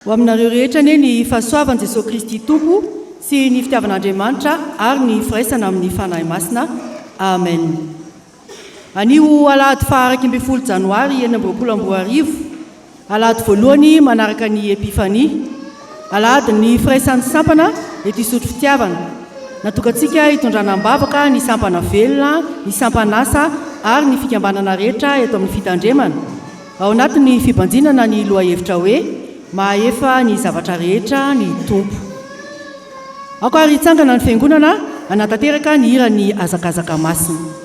Ho aminareo rehetra anie ny fahasoavan'i Jesoa Kristy Tompo sy ny fitiavan'Andriamanitra ary ny firaisana amin'ny Fanahy Masina. Amen. Anio alahady faha-11 janoary 2026, alahady voalohany manaraka ny Epifania, alahadin'ny firaisan'ny sampana eto Isotry Fitiavana. Natokantsika hitondrana am-bavaka ny sampana velona, ny sampan'asa ary ny fikambanana rehetra eto amin'ny fitandremana. Ao anatin'ny fibanjinana ny lohahevitra hoe Mahefa ny zavatra rehetra ny Tompo. Aoka ary hitsangana ny Fiangonana hanatanteraka ny hiran'ny Hazakazaka Masina.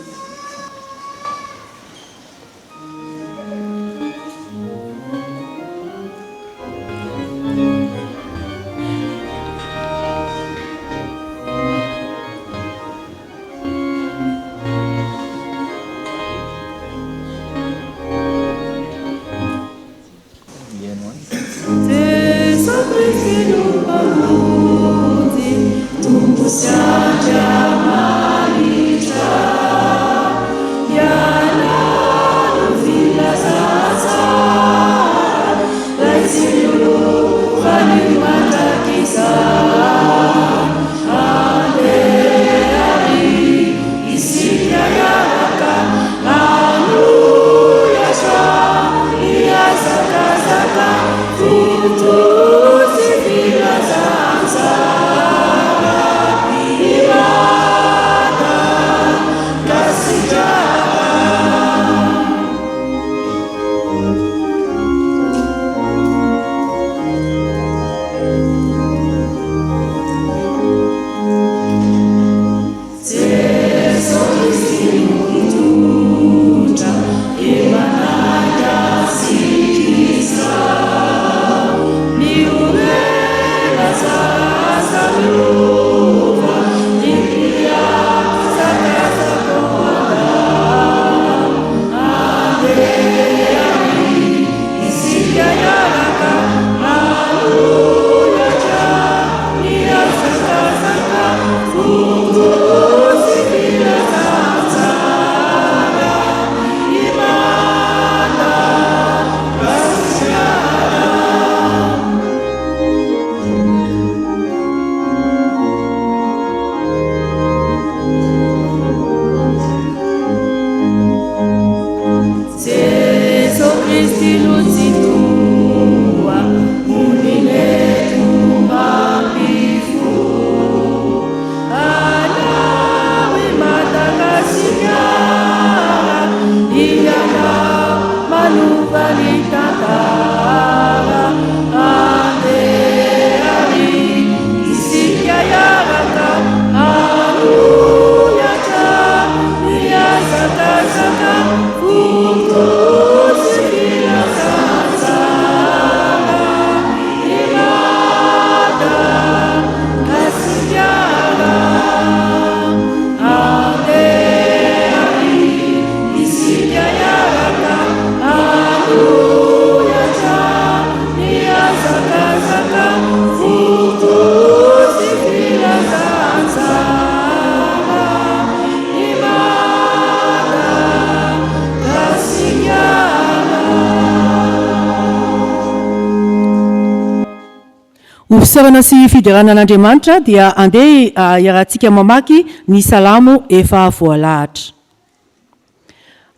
Ho fisaorana sy fiderana an'Andriamanitra dia andeha hiarahantsika mamaky ny Salamo efa voalahatra.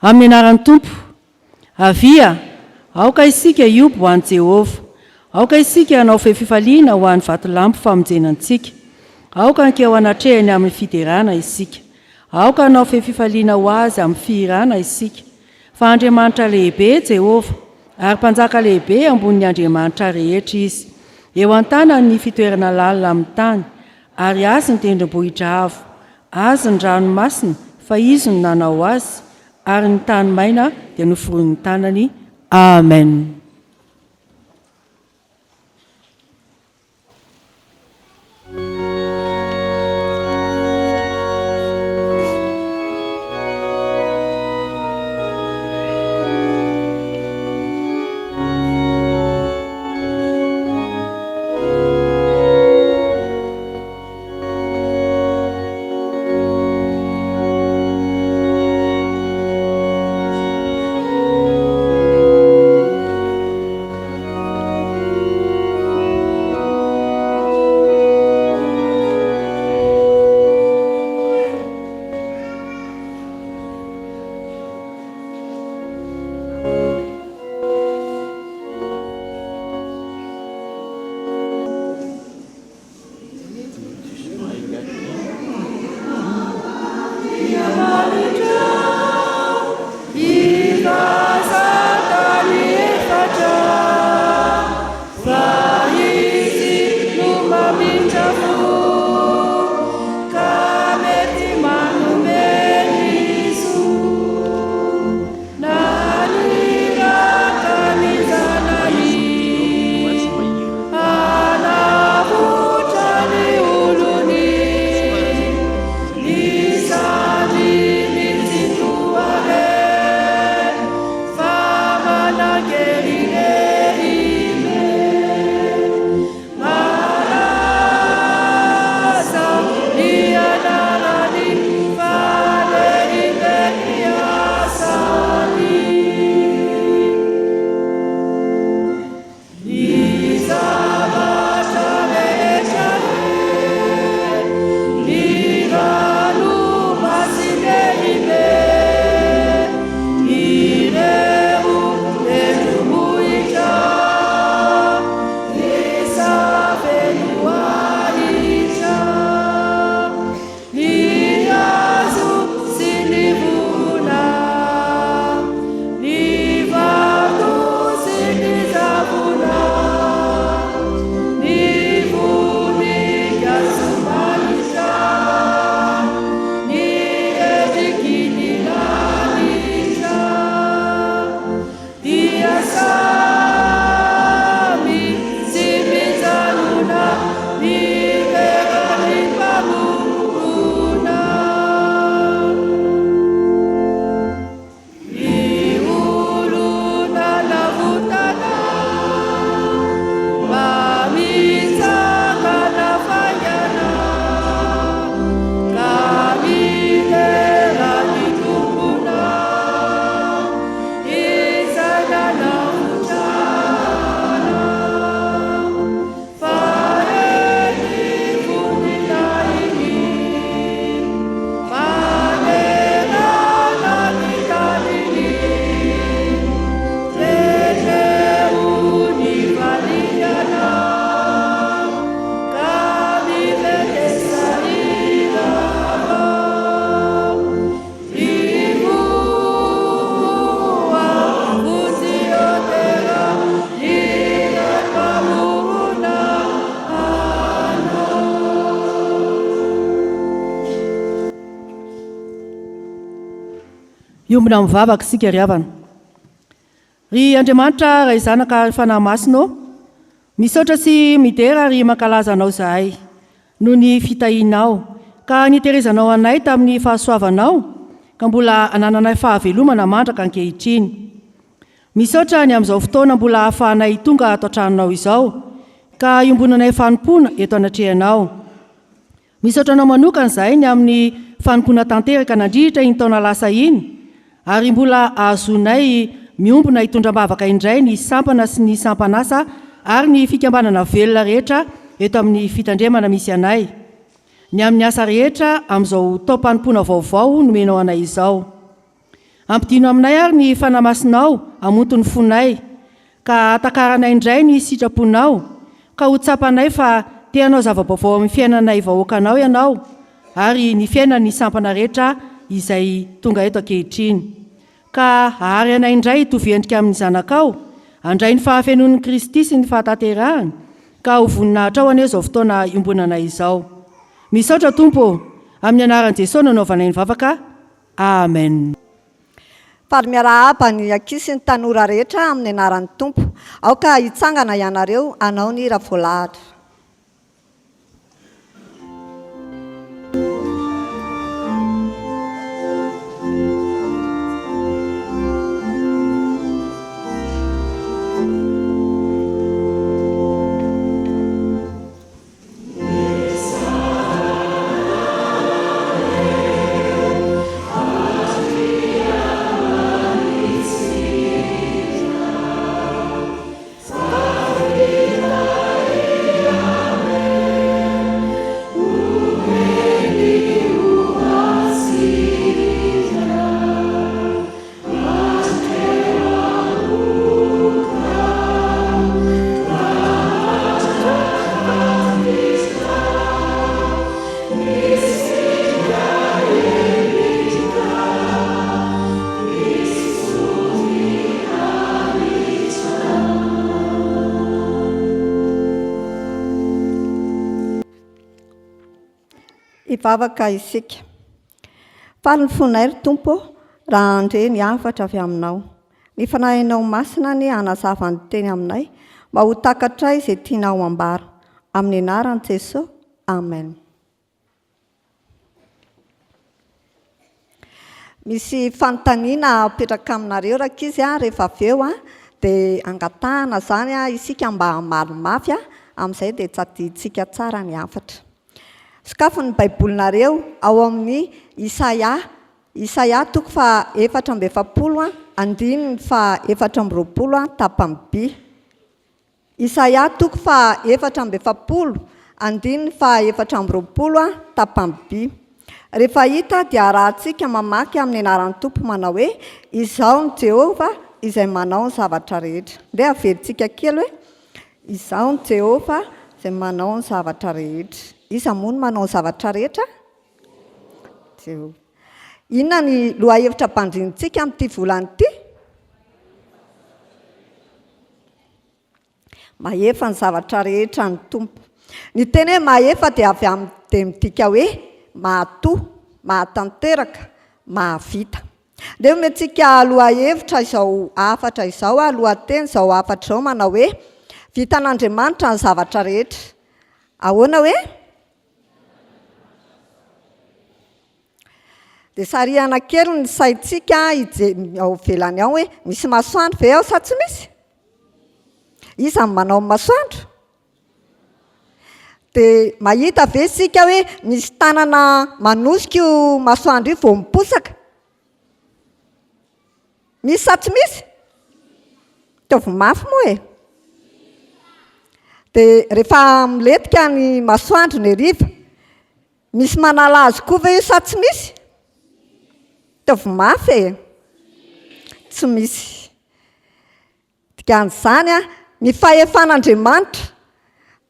Amin'ny anaran'ny Tompo. Avia, aoka isika hioby ho an'i Jehovah. Aoka isika hanao feo fifaliana ho an'ny vatolampy famonjena antsika. Aoka hankeo anatrehany amin'ny fiderana isika. Aoka hanao feo fifaliana ho azy amin'ny fihirana isika. Fa Andriamanitra lehibe Jehovah, ary Mpanjaka lehibe ambonin'ny andriamanitra rehetra izy. Eo an-tanany ny fitoerana lalina amin'ny tany, ary azy ny tendrombohitra avo. Azy ny ranomasina, fa izy no nanao azy, ary ny tany maina dia noforonin'ny tanany. Amen. Hiombona amin'ny vavaka isika ry havana. Ry Andriamanitra Ray Zanaka ary Fanahy Masina ô, misaotra sy midera ary mankalaza Anao izahay noho ny fitahianao ka niterezanao anay tamin'ny fahasoavanao ka mbola anananay fahavelomana mandraka ankehitriny. Misaotra ny amin'izao fotoana mbola ahafahanay tonga ato an-tranonao izao ka iombonanay fanompoana eto anatrehanao. Misaotra anao manokana izahay ny amin'ny fanompoana tanteraka nandritra iny taona lasa iny ary mbola ahazoanay miombona hitondra am-bavaka indray ny sampana sy ny sampan'asa ary ny fikambanana velona rehetra eto amin'ny fitandremana misy anay ny amin'ny asa rehetra amin'izao taom-panompoana vaovao nomenao anay izao. Ampidino aminay ary ny Fanahy Masinao hamonto ny fonay, ka hahatakaranay indray ny sitraponao, ka ho tsapanay fa te hanao zava-baovao amin'ny fiainanay vahoakanao Ianao, ary ny fiainan'ny sampana rehetra izay tonga eto ankehitriny. Ka hahary anay indray hitovy endrika amin'ny Zanakao, handray ny fahafenoan'i Kristy sy ny fahatanterahany, ka ho voninahitrao anie izao fotoana iombonanay izao. Misaotra Tompo ô! Amin'ny anaran'i Jesoa no anaovanay ny vavaka. Amen. Faly miarahaba ny ankizy sy ny tanora rehetra amin'ny anaran'ny Tompo. Aoka hitsangana ianareo hanao ny hira voalahatra. Hivavaka isika. Faly ny fonay, ry Tompo ô, raha handre ny hafatra avy aminao. Ny Fanahinao Masina anie hanazava ny teny aminay, mba ho takatray izay tianao hambara. Amin'ny anaran'i Jesoa, Amen. Misy fanontaniana apetraka aminareo rankizy rehefa avy eo dia angatahana izany isika mba hamaly mafy, amin'izay dia tsadidintsika tsara ny hafatra. Sokafy ny Baibolinareo ao amin'ny Isaia, Isaia toko faha 44 andininy faha 24 tapany B. Isaia toko faha 44 andininy faha 24 tapany B. Rehefa hita dia arahantsika mamaky amin'ny anaran'ny Tompo manao hoe, Izaho no Jehovah izay manao ny zavatra rehetra. Ndeha averintsika kely hoe, Izaho no Jehovah izay manao ny zavatra rehetra. Iza moa no manao ny zavatra rehetra? Jehovah. Inona ny lohahevitra ampandinintsika amin'ity volana ity? Mahefa ny zavatra rehetra ny Tompo. Ny teny hoe mahefa dia avy amin'ny dia midika hoe mahatoa, mahatanteraka, mahavita. Ndeha omentsika lohahevitra izao hafatra izao, lohateny izao hafatra izao manao hoe, Vitan'Andriamanitra ny zavatra rehetra. Ahoana hoe? Dia sarihana kely ny saintsika ao ivelany ao hoe, misy masoandro ve ao sa tsy misy? Iza no manao ny masoandro? Dia mahita ve isika hoe misy tanana manosika io masoandro io vao miposaka? Misy sa tsy misy? Ataovy mafy moa e! Dia rehefa milentika ny masoandro ny hariva, misy manala azy koa ve io sa tsy misy? Ataovy mafy e! Tsy misy. Dikan'izany, ny fahefan'Andriamanitra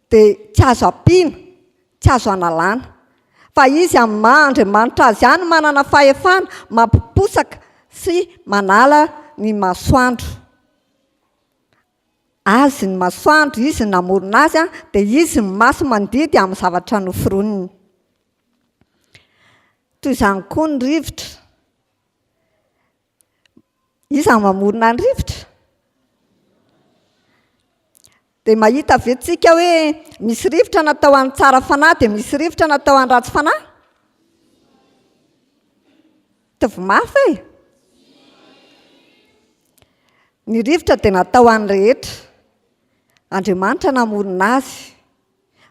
dia tsy azo ampiana, tsy azo analana. Fa Izy amin'ny maha Andriamanitra Azy ihany no manana fahefana mampiposaka sy manala ny masoandro. Azy ny masoandro, Izy no namorona azy, dia Izy no maso mandidy amin'ny zavatra noforoniny. Toy izany koa ny rivotra. Iza no mamorona ny rivotra? Dia mahita ve tsika hoe misy rivotra natao an'ny tsara fanahy dia misy rivotra natao an'ny ratsy fanahy? Mitovy mafy e! Ny rivotra dia natao an'ny rehetra. Andriamanitra namorona azy.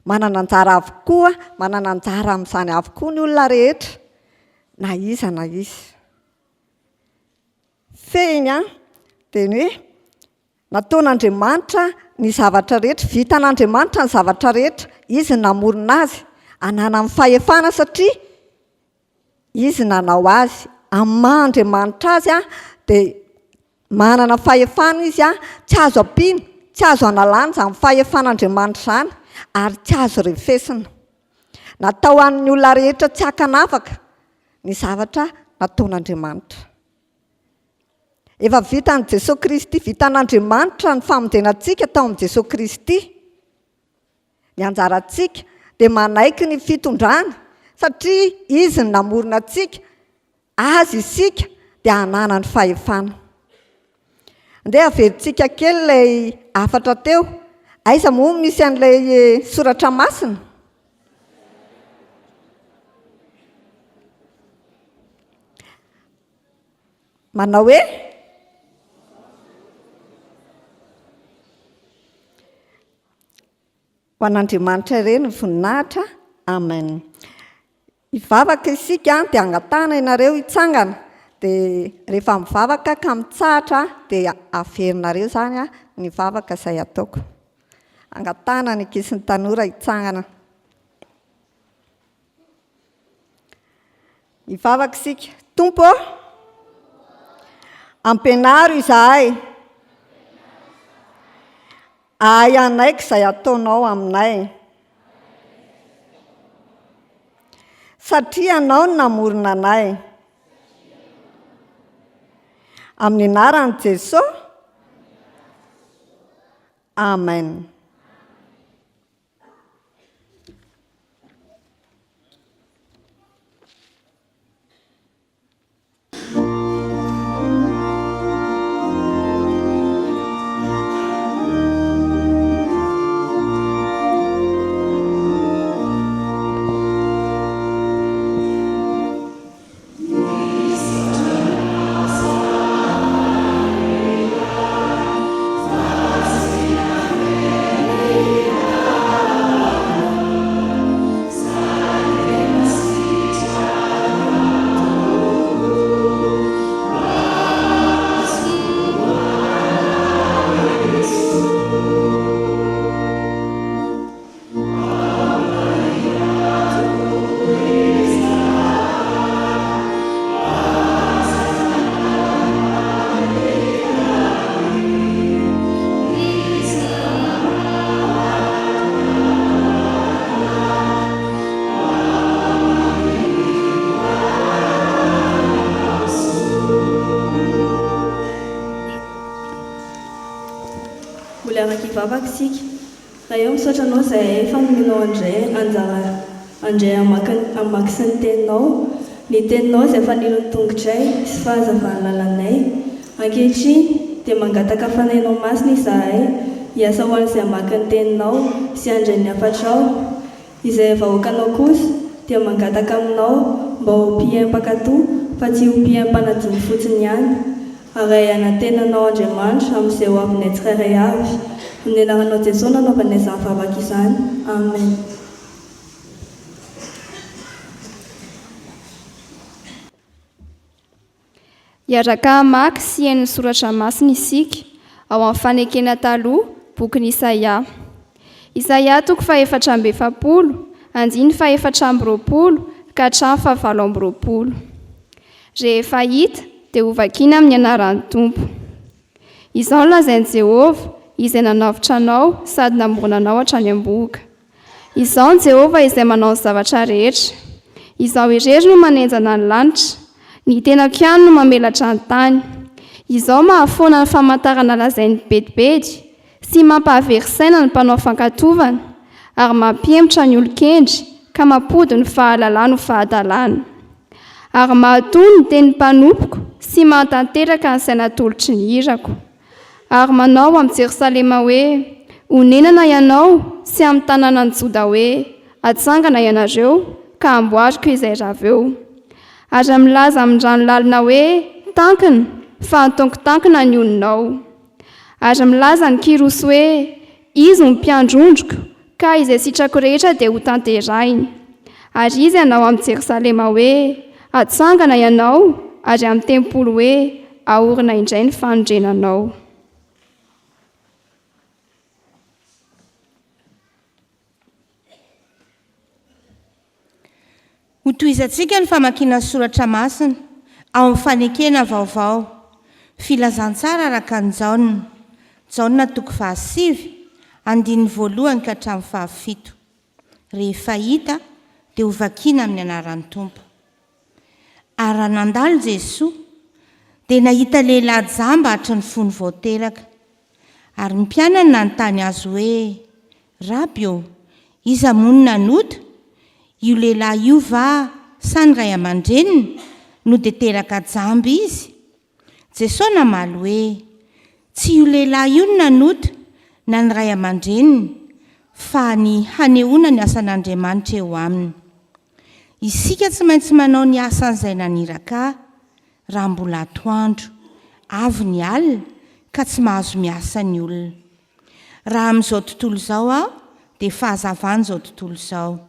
Manana anjara avokoa, manana anjara amin'izany avokoa ny olona rehetra, na iza na iza. Fehiny an, dia ny hoe nataon'Andriamanitra ny zavatra rehetra, vitan'Andriamanitra ny zavatra rehetra, Izy no namorona azy, ananany fahefana satria Izy nanao azy. Amin'ny maha Andriamanitra azy dia manana fahefana Izy, tsy azo ampiana, tsy azo analana izany fahefan'Andriamanitra izany ary tsy azo refesina. Natao ho an'ny olona rehetra tsy ankanavaka ny zavatra nataon'Andriamanitra. Efa vitan'i Jesoa Kristy, vitan'Andriamanitra ny famonjena antsika tao amin'i Jesoa Kristy. Ny anjarantsika dia manaiky ny fitondrany satria Izy no namorona antsika, Azy isika dia hananany fahefana. Andeha averintsika kely ilay hafatra teo. Aiza moa no misy an'ilay soratra masina? Manao hoe? Ho an'Andriamanitra irery ny voninahitra. Amen. Hivavaka isika dia angatahana ianareo hitsangana. Dia rehefa mivavaka ka mitsahatra dia averinareo izany ny vavaka izay ataoko. Angatahana ny ankizy sy ny tanora hitsangana. Hivavaka isika. Tompo ô, ampianaro izahay. Ahay hanaiky izay ataonao aminay. Satria Ianao no namorona anay. Amin'ny anaran'i Jesoa. Amen. Mbola afaka hivavaka isika. Ray ô misaotra anao zahay fa nomenao andray anjara andray hamaky sy ny teninao, ny teninao izay fanilon'ny tongotray sy fahazavan'ny lalanay. Ankehitriny dia mangataka fanahinao masina izahay hiasa ho an'izay hamaky ny teninao sy handray ny hafatrao. Izay vahoakanao kosa dia mangataka aminao mba ho mpihaino mpankatò fa tsy ho mpihaino mpanadino fotsiny ihany. Ary hanantena Anao Andriamanitra amin'izay ho avinay tsirairay avy. Amin'ny anaranao Jesoa no anaovanay izany vavaka izany. Amen. Hiaraka hamaky sy hihaino ny soratra masina isika, ao amin'ny Fanekena Taloha, bokin'i Isaia. Isaia toko fahefatra amby 40, andininy fahefatra amby 20 ka hatramin'ny fahavalo amby 20. Rehefa hita, dia hovakina amin'ny anaran'ny Tompo. Izao no lazain'i Jehovah, izay nanavotra anao sady namorona anao hatrany am-bohoka. Izaho no Jehovah izay manao ny zavatra rehetra. Izaho irery no manenjana ny lanitra. Ny tenako ihany no mamelatra ny tany. Izaho mahafoana ny famantarana lazain'ny mpibedibedy, sy mampahavery saina ny mpanao fankatovana, ary mampihemotra ny olon-kendry ka mampody ny fahalalany ho fahadalana. Ary mahatony ny tenin'ny mpanompoko. sy mahatanteraka an'izay natolotry ny irako. Ary manao amin'i Jerosalema hoe, Honenana ianao, sy amin'ny tanànan'i Joda hoe, Hatsangana ianareo, ka hamboariko izay rava eo. Ary milaza amin'ny rano lalina hoe, Tankina, fa hataoko tankina ny oninao. Ary milaza ny Kyrosy hoe, Izy no mpiandry ondriko, ka izay sitrako rehetra dia hotanterahiny. Ary izy hanao amin'i Jerosalema hoe, Hatsangana ianao, ary amin'ny tempoly hoe, Haorina indray ny fanorenanao. Hotohizantsika ny famakiana ny soratra masina ao amin'ny Fanekena Vaovao, Filazantsara araka an'i Jaona, Jaona toko fahasivy, andininy voalohany ka hatramin'ny fahafito. Rehefa hita dia hovakiana amin'ny anaran'ny Tompo. Ary raha nandalo Jesoa, dia nahita lehilahy jamba hatry ny fony vao teraka. Ary ny mpianany nanontany Azy hoe, Raby ô, iza moa no nanota, io lehilahy io va sa ny ray aman-dreniny, no dia teraka jamba izy? Jesoa namaly hoe, Tsy io lehilahy io no nanota, na ny ray aman-dreniny, fa ny hanehoana ny asan'Andriamanitra eo aminy. Isika tsy maintsy manao ny asan'izay naniraka ahy, raha mbola atoandro. Avy ny alina, ka tsy mahazo miasa ny olona. Raha amin'izao tontolo izao aho, dia fahazavan'izao tontolo izao.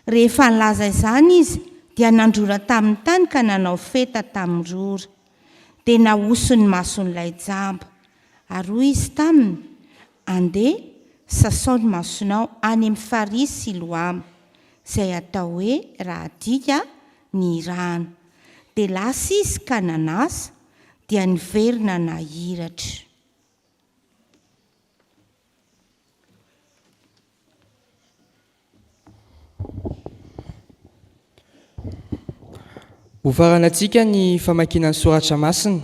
Rehefa nilaza izany izy, dia nandrora tamin'ny tany ka nanao feta tamin'ny rora. Dia nahosony ny mason'ilay jamba. Ary hoy izy taminy, Andeha, sasao ny masonao any amin'ny farihy Siloama, izay atao hoe, raha adika, ny irahana. Dia lasa izy ka nanasa, dia niverina nahiratra. Hofaranantsika ny famakiana ny Soratra Masina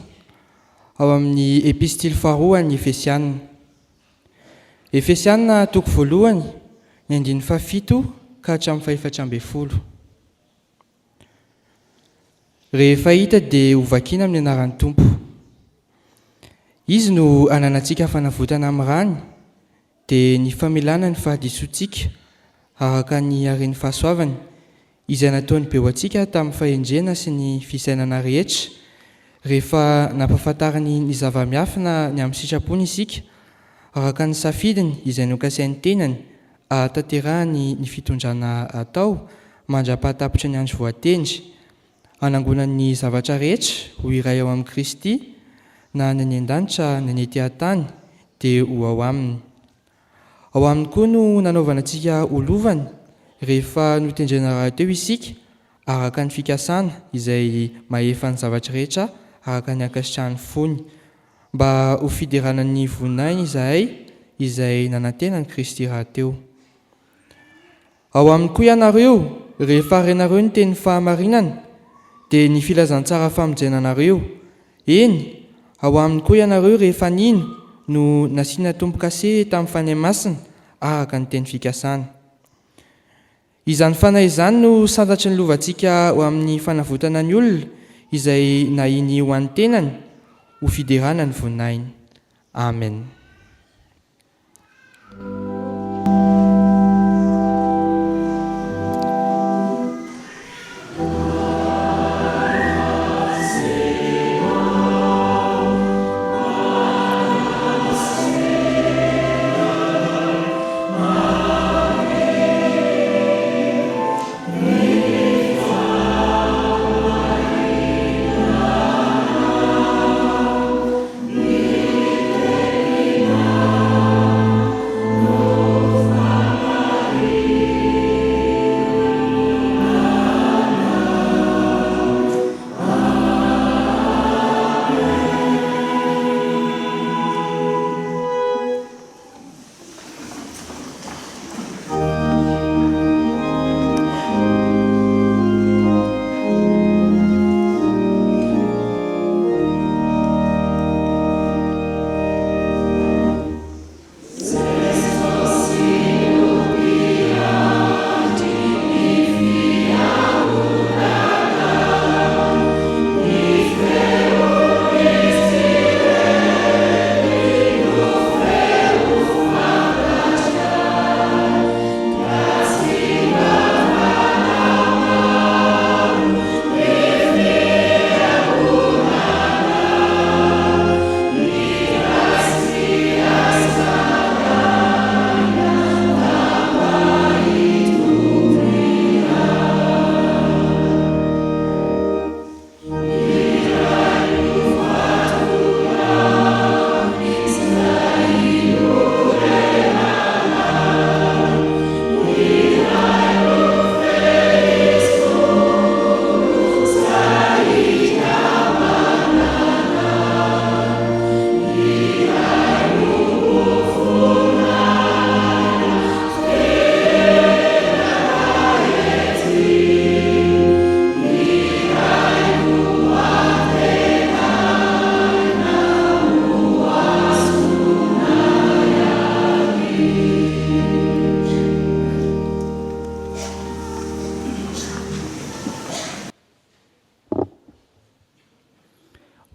ao amin'ny Epistily faharoa an'ny Efesiana. Efesiana toko voalohany, ny andininy fahafito ka hatramin'ny fahefatra ambin'ny folo. Rehefa hita dia hovakiana amin'ny anaran'ny Tompo. Izy no ananantsika fanavotana amin'ny rany, dia ny famelana ny fahadisoantsika araka ny haren'ny fahasoavany, izay nataony be ho antsika tamin'ny fahendrena sy ny fisainana rehetra, rehefa nampahafantariny ny zava-miafina ny amin'ny sitrapony isika, araka ny safidiny izay nokasain'ny tenany hahatanterahany ny fitondrana atao mandra-pahatapitry ny andro voatendry, hanangonany ny zavatra rehetra ho iray ao amin'i Kristy, na ny any an-danitra na ny ety an-tany, dia ho ao aminy. Ao aminy koa no nanaovana antsika ho lovany, rehefa notendrena rahateo isika, araka ny fikasana izay mahefa ny zavatra rehetra araka ny ankasitrahan'ny fony, mba ho fiderana ny voninahiny izahay izay nanantena an'i Kristy rahateo. Ao aminy koa ianareo, rehefa renareo ny tenin'ny fahamarinana, dia ny filazantsara famonjena anareo. Eny, ao aminy koa ianareo rehefa nino, no nasiana tombo-kase tamin'ny Fanahy Masina, araka ny teny fikasana. Izany Fanahy izany no santatry ny lovantsika ho amin'ny fanavotana ny olona izay nahiny ho an'ny tenany, ho fiderana ny voninahiny. Amen.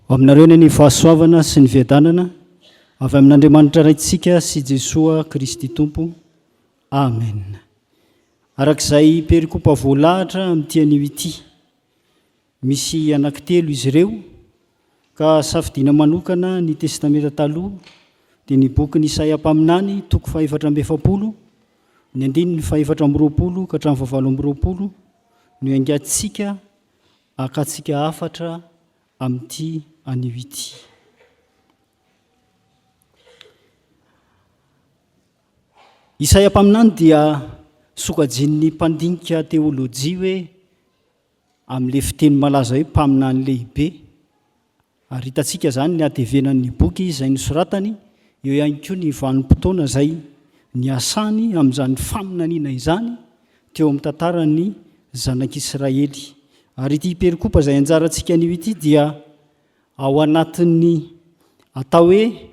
Ho aminareo anie ny fahasoavana sy ny fiadanana avy amin'Andriamanitra Raintsika sy Jesoa Kristy Tompo. Amen. Araka izay perikopa voalahatra amin'ity anio ity, misy anankitelo izy ireo, ka safidiana manokana ny Testamenta Taloha, dia ny bokin'i Isaia mpaminany, toko fahefatra amby 40, ny andininy fahefatra amby 20 ka hatramin'ny fahavalo amby 20, no iangatsika hakantsika hafatra amin'ity anio ity. Isaia mpaminany dia sokajian'ny mpandinika teolojia hoe amin'ilay fiteny malaza hoe mpaminany lehibe, ary hitantsika izany ny hatevenan'ny boky izay nosoratany, eo ihany koa ny vanim-potoana izay niasany amin'izany faminaniana izany teo amin'ny tantaran'ny zanak'Israely. Ary ity perikopa izay anjarantsika anio ity dia ao anatin'ny atao hoe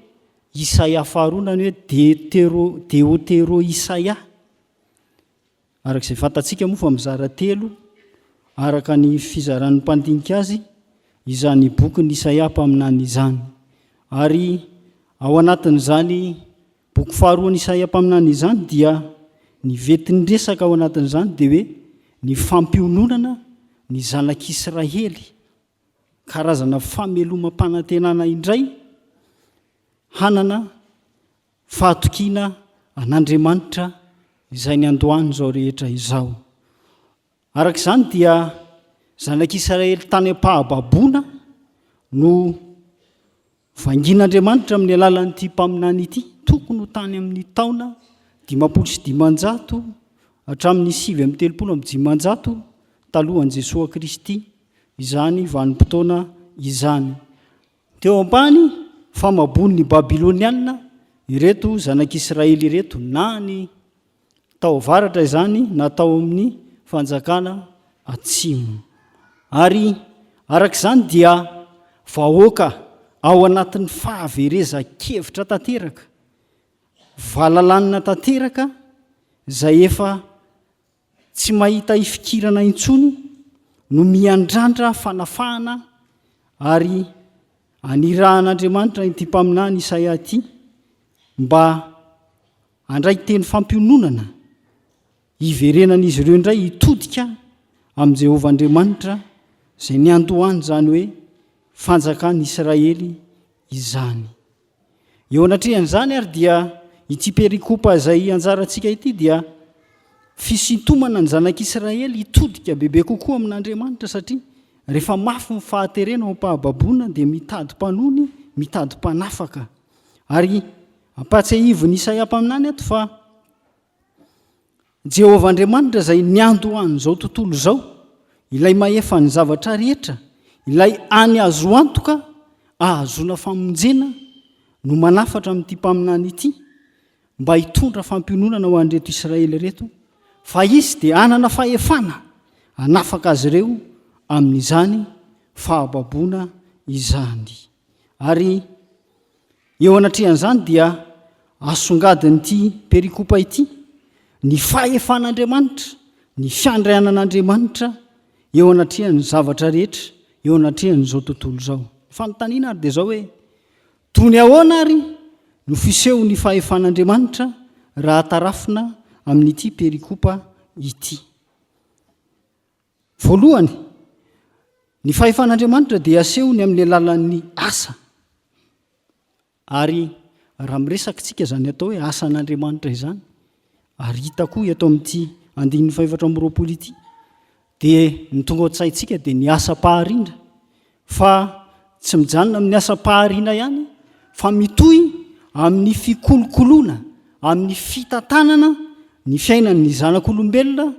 Isaia faharoa na ny hoe Deutero, Deotero-Isaia. Araka izay fantatsika moa fa mizara telo araka ny fizaran'ny mpandinika azy izany bokin'i Isaia mpaminany izany. Ary ao anatin'izany boky faharoan'i Isaia mpaminany izany dia ny vetin-dresaka ao anatin'izany dia hoe ny fampiononana ny zanak'Israely Karazana famelomam-panantenana indray hanana fahatokiana an'Andriamanitra izay niandohan'izao rehetra izao. Araka izany dia zanak'Israely tany am-pahababoana no Vangin'Andriamanitra amin'ny alalan'ity mpaminany ity, tokony ho tany amin'ny taona 550 hatramin'ny 539 talohan'i Jesoa Kristy izany vanim-potoana izany. Teo ambany famaboan'ny Babyloniana ireto zanak'Israely ireto, na ny Tao avaratra izany na tao amin'ny fanjakana atsimo. Ary araka izany dia vahoaka ao anatin'ny fahaverezan-kevitra tanteraka, valalanina tanteraka izay efa tsy mahita hifikirana intsony no miandrandra fanafahana ary anirahan'Andriamanitra ity mpaminany Isaia ity mba Handray teny fampiononana hiverenan'izy ireo indray hitodika amin'i Jehovah Andriamanitra izay niandohany izany hoe fanjakan'Israely izany. Eo anatrehan'izany ary dia ity perikopa izay anjarantsika ity dia fisintomana ny zanak'Israely hitodika bebe kokoa amin'Andriamanitra satria rehefa mafy ny fahaterena ao am-pahababoana dia mitady mpanony, mitady mpanafaka. Ary Ampahatsiahivin'i Isaia mpaminany ato fa Jehovah Andriamanitra izay niandohan'izao tontolo izao, ilay mahefa ny zavatra rehetra, ilay any azo antoka ahazoana famonjena no manafatra amin'ity mpaminany ity mba hitondra fampiononana ho an'ireto Israely ireto fa izy dia hanana fahefana hanafaka azy ireo amin'izany fahababoana izany. Ary Eo anatrehan'izany dia asongadin'ity perikopa ity ny fahefan'Andriamanitra, ny fiandrianan'Andriamanitra eo anatrehan'ny zavatra rehetra, eo anatrehan'izao tontolo izao. Ny fanontaniana ary dia izao hoe, toy ny ahoana ary no fisehon'ny fahefan'Andriamanitra raha tarafina amin'ity perikopa ity? Voalohany, ny fahefan'Andriamanitra dia asehony amin'ny alalan'ny asa. Ary raha miresaka isika izany atao hoe asan'Andriamanitra izany, ary hita koa eto amin'ity andininy fahefatra amby 20 ity, dia ny tonga ao an-tsaintsika dia ny asam-pahariana. Fa tsy mijanona amin'ny asam-pahariana ihany, fa mitohy amin'ny fikolokoloana, amin'ny fitantanana ny fiainan'ny zanak'olombelona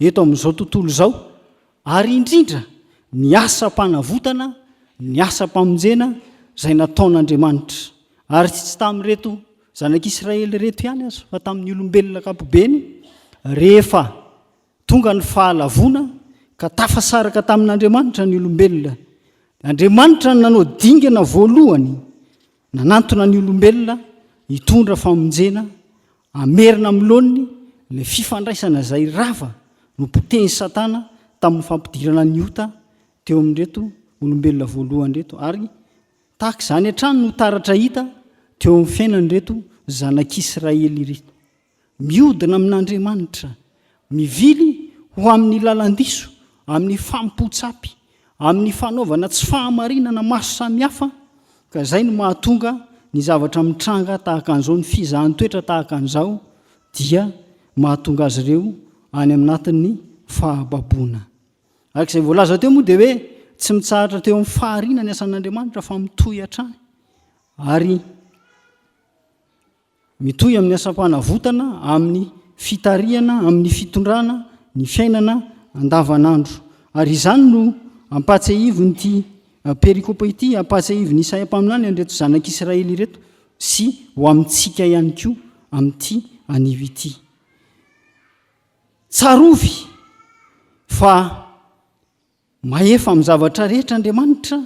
eto amin'izao tontolo izao, ary indrindra ny asam-panavotana, ny asam-pamonjena izay nataon'Andriamanitra. Ary tsy tamin'ireto zanak'Israely ireto ihany aza, fa tamin'ny olombelona ankapobeny, rehefa tonga ny fahalavoana ka tafasaraka tamin'Andriamanitra ny olombelona. Andriamanitra no nanao dingana voalohany nanantona ny olombelona hitondra famonjena Hamerina amin'ny laoniny ilay fifandraisana izay rava nopotehin'i Satana tamin'ny fampidirana ny ota teo amin'ireto olombelona voalohany ireto ary Tahaka izany hatrany no taratra hita teo amin'ny fiainan'ireto zanak'Israely ireto. Miodina amin'Andriamanitra, mivily ho amin'ny lalan-diso, amin'ny fanompoan-tsampy, amin'ny fanaovana tsy fahamarinana maro samihafa, ka izay no mahatonga ny zavatra mitranga tahaka an'izao, ny fizahan-toetra tahaka an'izao dia mahatonga azy ireo any aminatin'ny fahababoana. Araka izay voalaza teo moa dia hoe tsy mitsahatra teo amin'ny fahariana ny asan'Andriamanitra fa mitohy hatrany ary Mitohy amin'ny asam-panavotana, amin'ny fitarihana, amin'ny fitondrana ny fiainana andavanandro. Ary izany no ampahatsiahivin'ity perikopa ity, ampahatsiahivin'i Isaia mpaminany an'ireto zanak'Israely ireto sy ho amintsika ihany koa amin'ity anio ity. Tsarovy fa Mahefa amin'ny zavatra rehetra Andriamanitra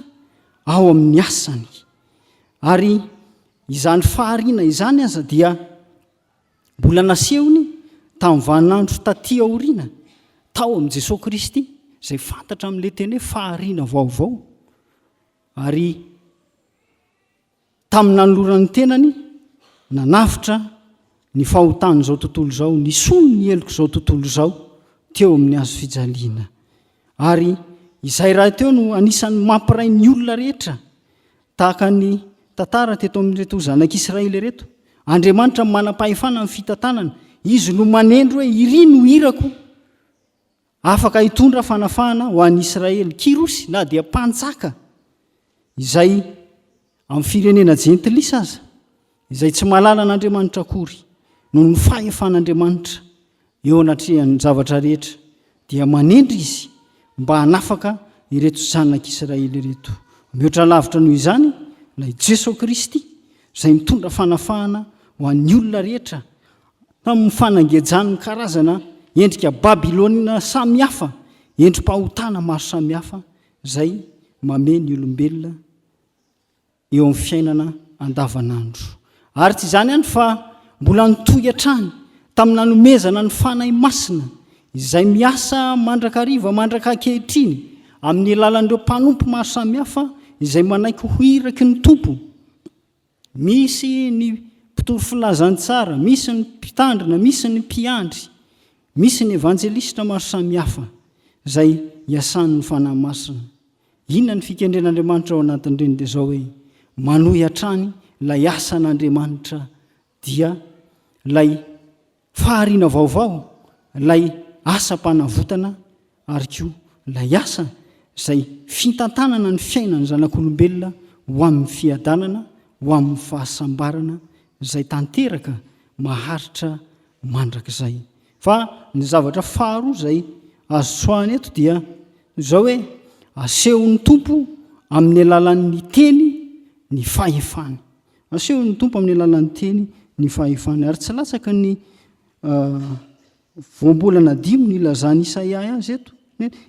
ao amin'ny asany. Ary izany fahariana izany aza dia mbola nasehony tamin'ny vaninandro taty aoriana tao amin'i Jesoa Kristy, izay fantatra amin'ilay teny hoe fahariana vaovao. Ary Tamin'ny nanolorany ny tenany, nanavotra ny fahotan'izao tontolo izao, nisolo ny helok'izao tontolo izao teo amin'ny hazo fijaliana. Ary izay rahateo no anisan'ny mampiray ny olona rehetra, tahaka ny tantara teto amin'ireto zanak'Israely ireto. Andriamanitra no manam-pahefana amin'ny fitantanana, Izy no manendry hoe iry no irako Afaka hitondra fanafahana ho an'i Israely Kyrosy na dia mpanjaka izay amin'ny firenena jentilisa aza, izay tsy mahalala an'Andriamanitra akory, noho ny fahefan'Andriamanitra eo anatrehan'ny zavatra rehetra, dia manendry izy mba hanafaka ireto zanak'Israely ireto. Mihoatra lavitra noho izany ilay Jesoa Kristy izay mitondra fanafahana ho an'ny olona rehetra tamin'ny fanangejany ny karazana endrika babyloniana samihafa, endri-pahotana maro samihafa izay mamehy ny olombelona eo amin'ny fiainana andavanandro. Ary tsy izany ihany fa mbola nitohy hatrany tamin'ny nanomezana ny Fanahy Masina izay miasa mandrakariva mandraka ankehitriny amin'ny alalan'ireo mpanompo maro samihafa izay manaiky ho iraky ny Tompo. Misy ny mpitory filazantsara, misy ny mpitandrina, misy ny mpiandry, misy ny evanjelistra maro samihafa izay iasan'ny Fanahy Masina. Inona ny fikendren'Andriamanitra ao anatin'ireny dia izao hoe manohy hatrany ilay asan'Andriamanitra dia ilay Fahariana vaovao ilay asam-panavotana ary koa ilay asa izay fitantanana ny fiainan'ny zanak'olombelona ho amin'ny fiadanana, ho amin'ny fahasambarana izay tanteraka maharitra mandrakizay. Fa ny zavatra faharoa izay azo tsoahina eto dia izao hoe asehon'ny Tompo amin'ny alalan'ny teny ny fahefany. Asehon'ny Tompo amin'ny alalan'ny teny ny fahefany, ary tsy latsaky ny voambolana dimy no ilazan'i Isaia azy eto.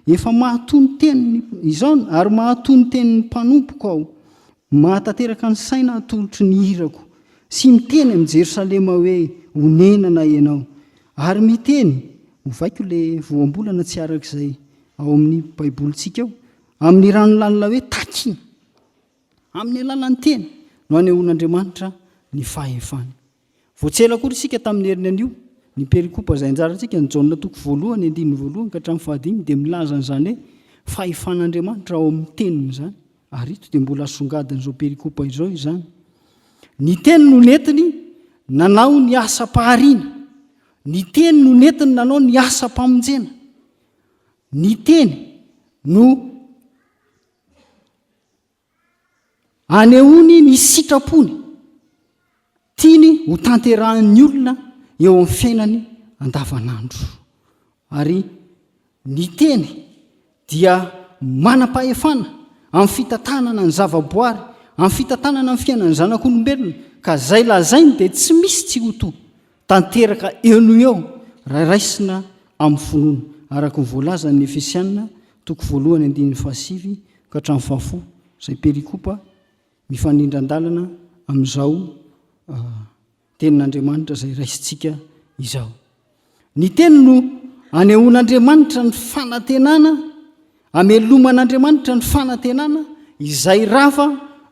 Efa mahato ny teniny izao, ary mahato ny tenin'ny mpanompoko aho, mahatanteraka ny saina atolotry ny irako, sy miteny amin'i Jerosalema hoe, Honenana ianao. Ary miteny, ovaiko ilay voambolana tsy araka izay ao amin'ny Baibolintsika ao, amin'ny rano lalina hoe takina. Amin'ny alalan'ny teny no anehoan'Andriamanitra ny fahefany. Vao tsy ela akory isika tamin'ny heriny anio, ny perikopa izay anjarantsika, ny Jaona toko voalohany andininy voalohany ka hatramin'ny fahadimy dia milaza an'izany hoe fahefan'Andriamanitra ao amin'ny teniny izany. Ary ito dia mbola asongadin'izao perikopa izao izany. Ny teny no nentiny nanao ny asam-pahariana. Ny teny no nentiny nanao ny asam-pamonjena. Ny teny no Anehoany ny sitrapony tiany ho tanterahin'ny olona eo amin'ny fiainany andavanandro. Ary ny teny dia manam-pahefana amin'ny fitantanana ny zavaboary, amin'ny fitantanana ny fiainan'ny zanak'olombelona, ka izay lazainy dia tsy misy tsy ho to tanteraka eo no eo raha raisina amin'ny finoana, araka ny voalazan'ny Efesiana toko voalohany andininy fahasivy ka hatramin'ny fahafolo, izay perikopa mifanindran-dalana amin'izao tenin'Andriamanitra izay raisintsika izao. Ny teny no anehoan'Andriamanitra ny fanantenana, ameloman'Andriamanitra ny fanantenana izay rava.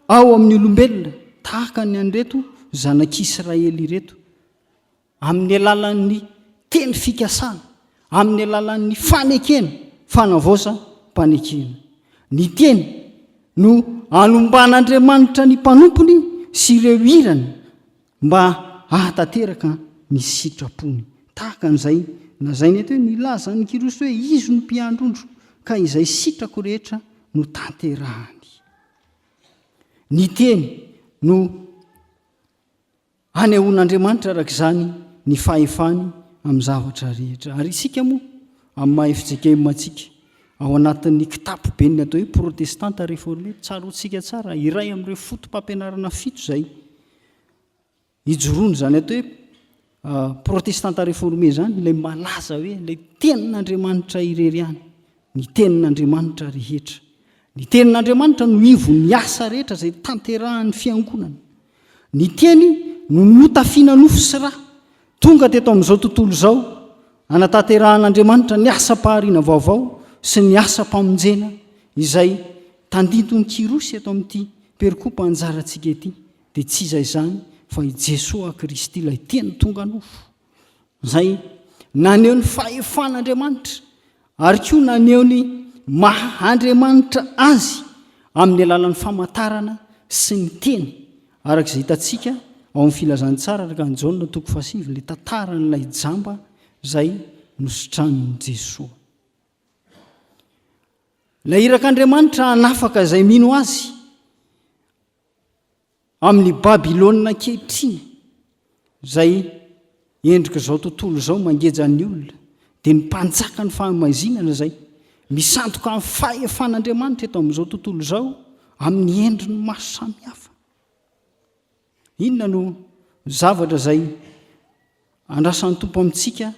ao amin'ny olombelona tahaka ny an'ireto zanak'Israely ireto, amin'ny alalan'ny teny fikasana, amin'ny alalan'ny fanekena, fanavaozam-panekena. Ny teny no anomban'Andriamanitra ny mpanompony sy ireo irany mba hahatanteraka ny sitrapony. Tahaka an'izay lazainy eto hoe nilaza an'i Kyrosy hoe izy no mpiandry ondry ka izay sitrako rehetra no tanterahany. Ny teny no anehoan'Andriamanitra araka izany ny fahefany amin'ny zavatra rehetra. Ary isika moa, amin'ny maha fjkm antsika, ao anatin'ny kitapoben'ny atao hoe protestanta réformé, tsaroantsika tsara, iray amin'ireo foto-pampianarana fito izay Ijoroana izany atao hoe protestanta réformé izany, ilay malaza hoe ilay tenin'Andriamanitra irery ihany, ny tenin'Andriamanitra rehetra. Ny tenin'Andriamanitra no ivon'ny asa rehetra izay tanterahan'ny fiangonana. Ny teny no notafiana nofo sy ra, tonga teto amin'izao tontolo izao, hanatanterahan'Andriamanitra ny asam-pahariana vaovao sy ny asam-pamonjena izay tandindon'i Kyrosy eto amin'ity perikopa anjarantsika ity. dia tsy iza izany fa i Jesoa Kristy ilay Teny tonga nofo, izay naneho ny fahefan'Andriamanitra ary koa naneho ny maha Andriamanitra Azy amin'ny alalan'ny famantarana sy ny Teny, araka izay hitantsika ao amin'ny Filazantsara araka an'i Jaona toko fahasivy, ilay tantaran'ilay jamba izay nositranin'i Jesoa. Ilay irak'Andriamanitra hanafaka izay mino Azy. Amin'i Babylona ankehitriny, izay endrik'izao tontolo izao mangeja ny olona, dia ny mpanjakan'ny fahamaizinana izay misandoka amin'ny fahefan'Andriamanitra eto amin'izao tontolo izao amin'ny endriny maro samihafa. Inona no zavatra izay andrasan'ny Tompo amintsika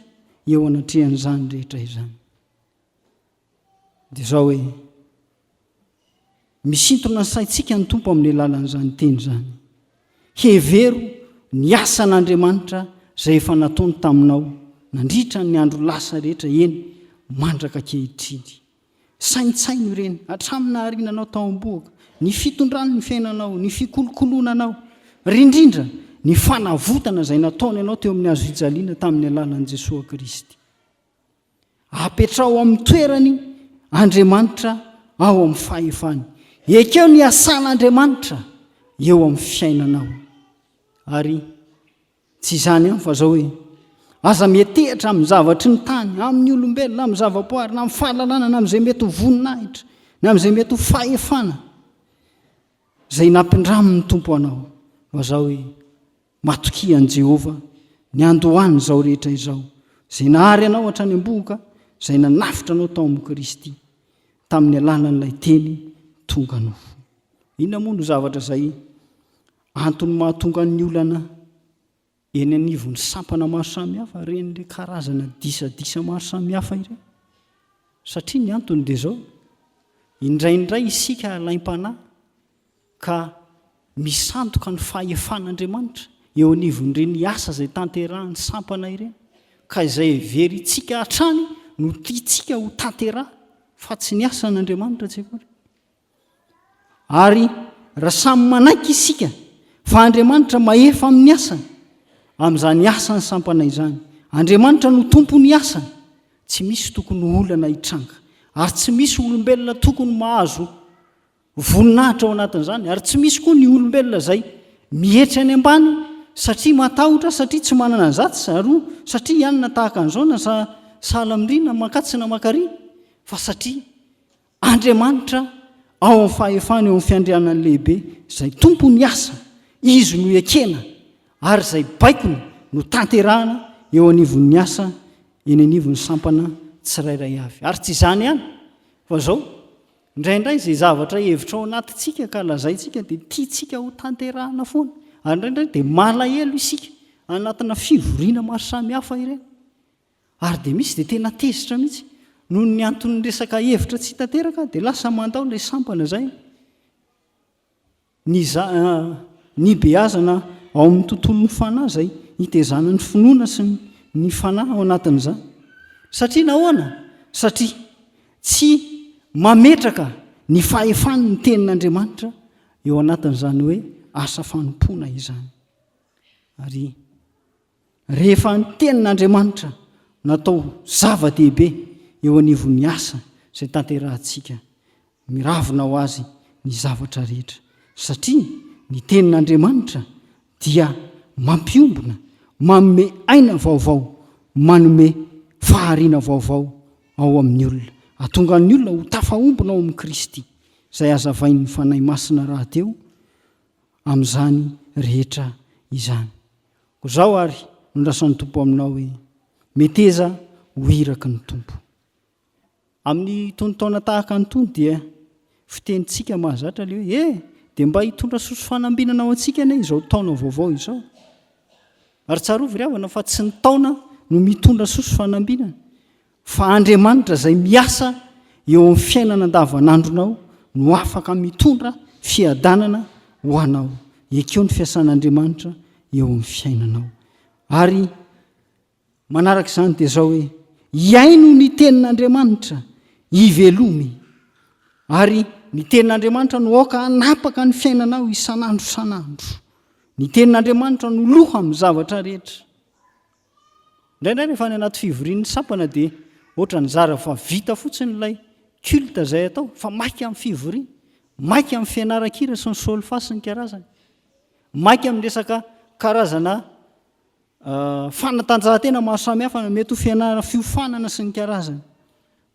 eo anatrehan'izany rehetra izany? Dia izao hoe, misintona ny saintsika ny Tompo amin'ny alalan'izany teny izany. Hevero ny asan'Andriamanitra izay efa nataony taminao nandritra ny andro lasa rehetra, eny, mandraka ankehitriny. Saintsaino ireny, hatramin'ny nahariana anao tao am-bohoka, ny fitondrany ny fiainanao, ny fikolokoloana anao, ary indrindra ny fanavotana izay nataony anao teo amin'ny hazofijaliana tamin'ny alalan'i Jesoa Kristy. Apetraho amin'ny toerany Andriamanitra ao amin'ny fahefany. Ekeo ny asan'Andriamanitra eo amin'ny fiainanao. Ary tsy izany ihany fa zao hoe, aza mietehatra amin'ny zavatry ny tany, amin'ny olombelona, amin'ny zavaboary, na amin'ny fahalalana, na amin'izay mety ho voninahitra, na amin'izay mety ho fahefana izay nampindramin'ny Tompo anao. Fa zao hoe, Matokia an'i Jehovah, niandohan'izao rehetra izao, izay nahary anao hatrany am-bohoka, izay nanafotra anao tao amin'i Kristy, tamin'ny alalan'ilay Teny tonga nofo. Inona moa no zavatra izay antony mahatonga ny olana eny anivon'ny sampana maro samihafa, ireny le karazana disadisa maro samihafa ireny? Satria ny antony dia izao, indraindray isika alaim-panahy ka misandoka ny fahefan'Andriamanitra eo anivon'ireny asa izay tanterahan'ny sampana ireny, ka izay heverintsika hatrany no tiantsika ho tanteraha fa tsy ny asan'Andriamanitra tsy akory. Ary raha samy manaiky isika fa Andriamanitra mahefa amin'ny asany, amin'izany asan'ny sampana izany, Andriamanitra no tompon'ny asany, tsy misy tokony ho olana hitranga, ary tsy misy olombelona tokony mahazo voninahitra ao anatin'izany ary tsy misy koa ny olombelona izay mihetry any ambany satria matahotra satria tsy manana an'izatsy zaroa satria ianona tahaka an'izao na sa sahala amin'ry na mankatsy na mankary fa satria Andriamanitra ao amin'ny fahefany eo amin'ny fiandrianany lehibe izay tompon'ny asa izy no ekena ary izay baikony no tanterahana eo anivon'ny asa eny anivon'ny sampana tsirairay avy ary tsy izany ihany fa izao Indraindray izay zavatra hevitra ao anatintsika ka lazaintsika dia tiantsika ho tanterahana foana. Ary indraindray dia malahelo isika anatina fivoriana maro samihafa ireny. Ary dia misy dia tena tezitra mihitsy noho ny anton'ny resaka hevitra tsy tanteraka dia lasa mandao ilay sampana izay. Ny za, nibeazana ao amin'ny tontolon'ny fanahy izay hitezana ny finoana sy ny fanahy ao anatin'izany. Satria nahoana? Satria tsy mametraka ny fahefany ny tenin'Andriamanitra. eo anatin'izany hoe asa fanompoana izany. Ary rehefa ny tenin'Andriamanitra natao zava-dehibe eo anivon'ny asa izay tanterahantsika, miravona ho azy ny zavatra rehetra, satria ny tenin'Andriamanitra dia mampiombona, manome aina vaovao, manome fahariana vaovao ao amin'ny olona, hahatonga ny olona ho tafaombona ao amin'i Kristy, izay hazavain'ny Fanahy Masina rahateo amin'izany rehetra izany. Koa izao àry no lasan'ny Tompo aminao hoe, Meteza ho iraky ny Tompo. Amin'ny tonon-taona tahaka an'itony dia fitenintsika mahazatra ilay hoe, E! dia mba hitondra soa sy fanambinana ho antsika anie izao taona vaovao izao. Ary tsarovy ry havana fa tsy ny taona no mitondra soa sy fanambinana, fa Andriamanitra izay miasa eo amin'ny fiainana andavanandronao no afaka mitondra fiadanana ho anao. Ekeo ny fiasan'Andriamanitra eo amin'ny fiainanao. Ary Manaraka izany dia izao hoe, Hihaino ny tenin'Andriamanitra, ivelomy. Ary ny tenin'Andriamanitra no aoka hanapaka ny fiainanao isan'andro isan'andro. Ny tenin'Andriamanitra no loha amin'ny zavatra rehetra. Indraindray rehefa any anaty fivorian'ny sampana dia ohatran'ny zara fa vita fotsiny ilay culte izay atao fa maika amin'ny fivoriana, maika amin'ny fianaran-kira sy ny solfa sy ny karazany, maika amin'ny resaka karazana Fanatanjahantena maro samihafa na mety ho fianarana, fiofanana sy ny karazany.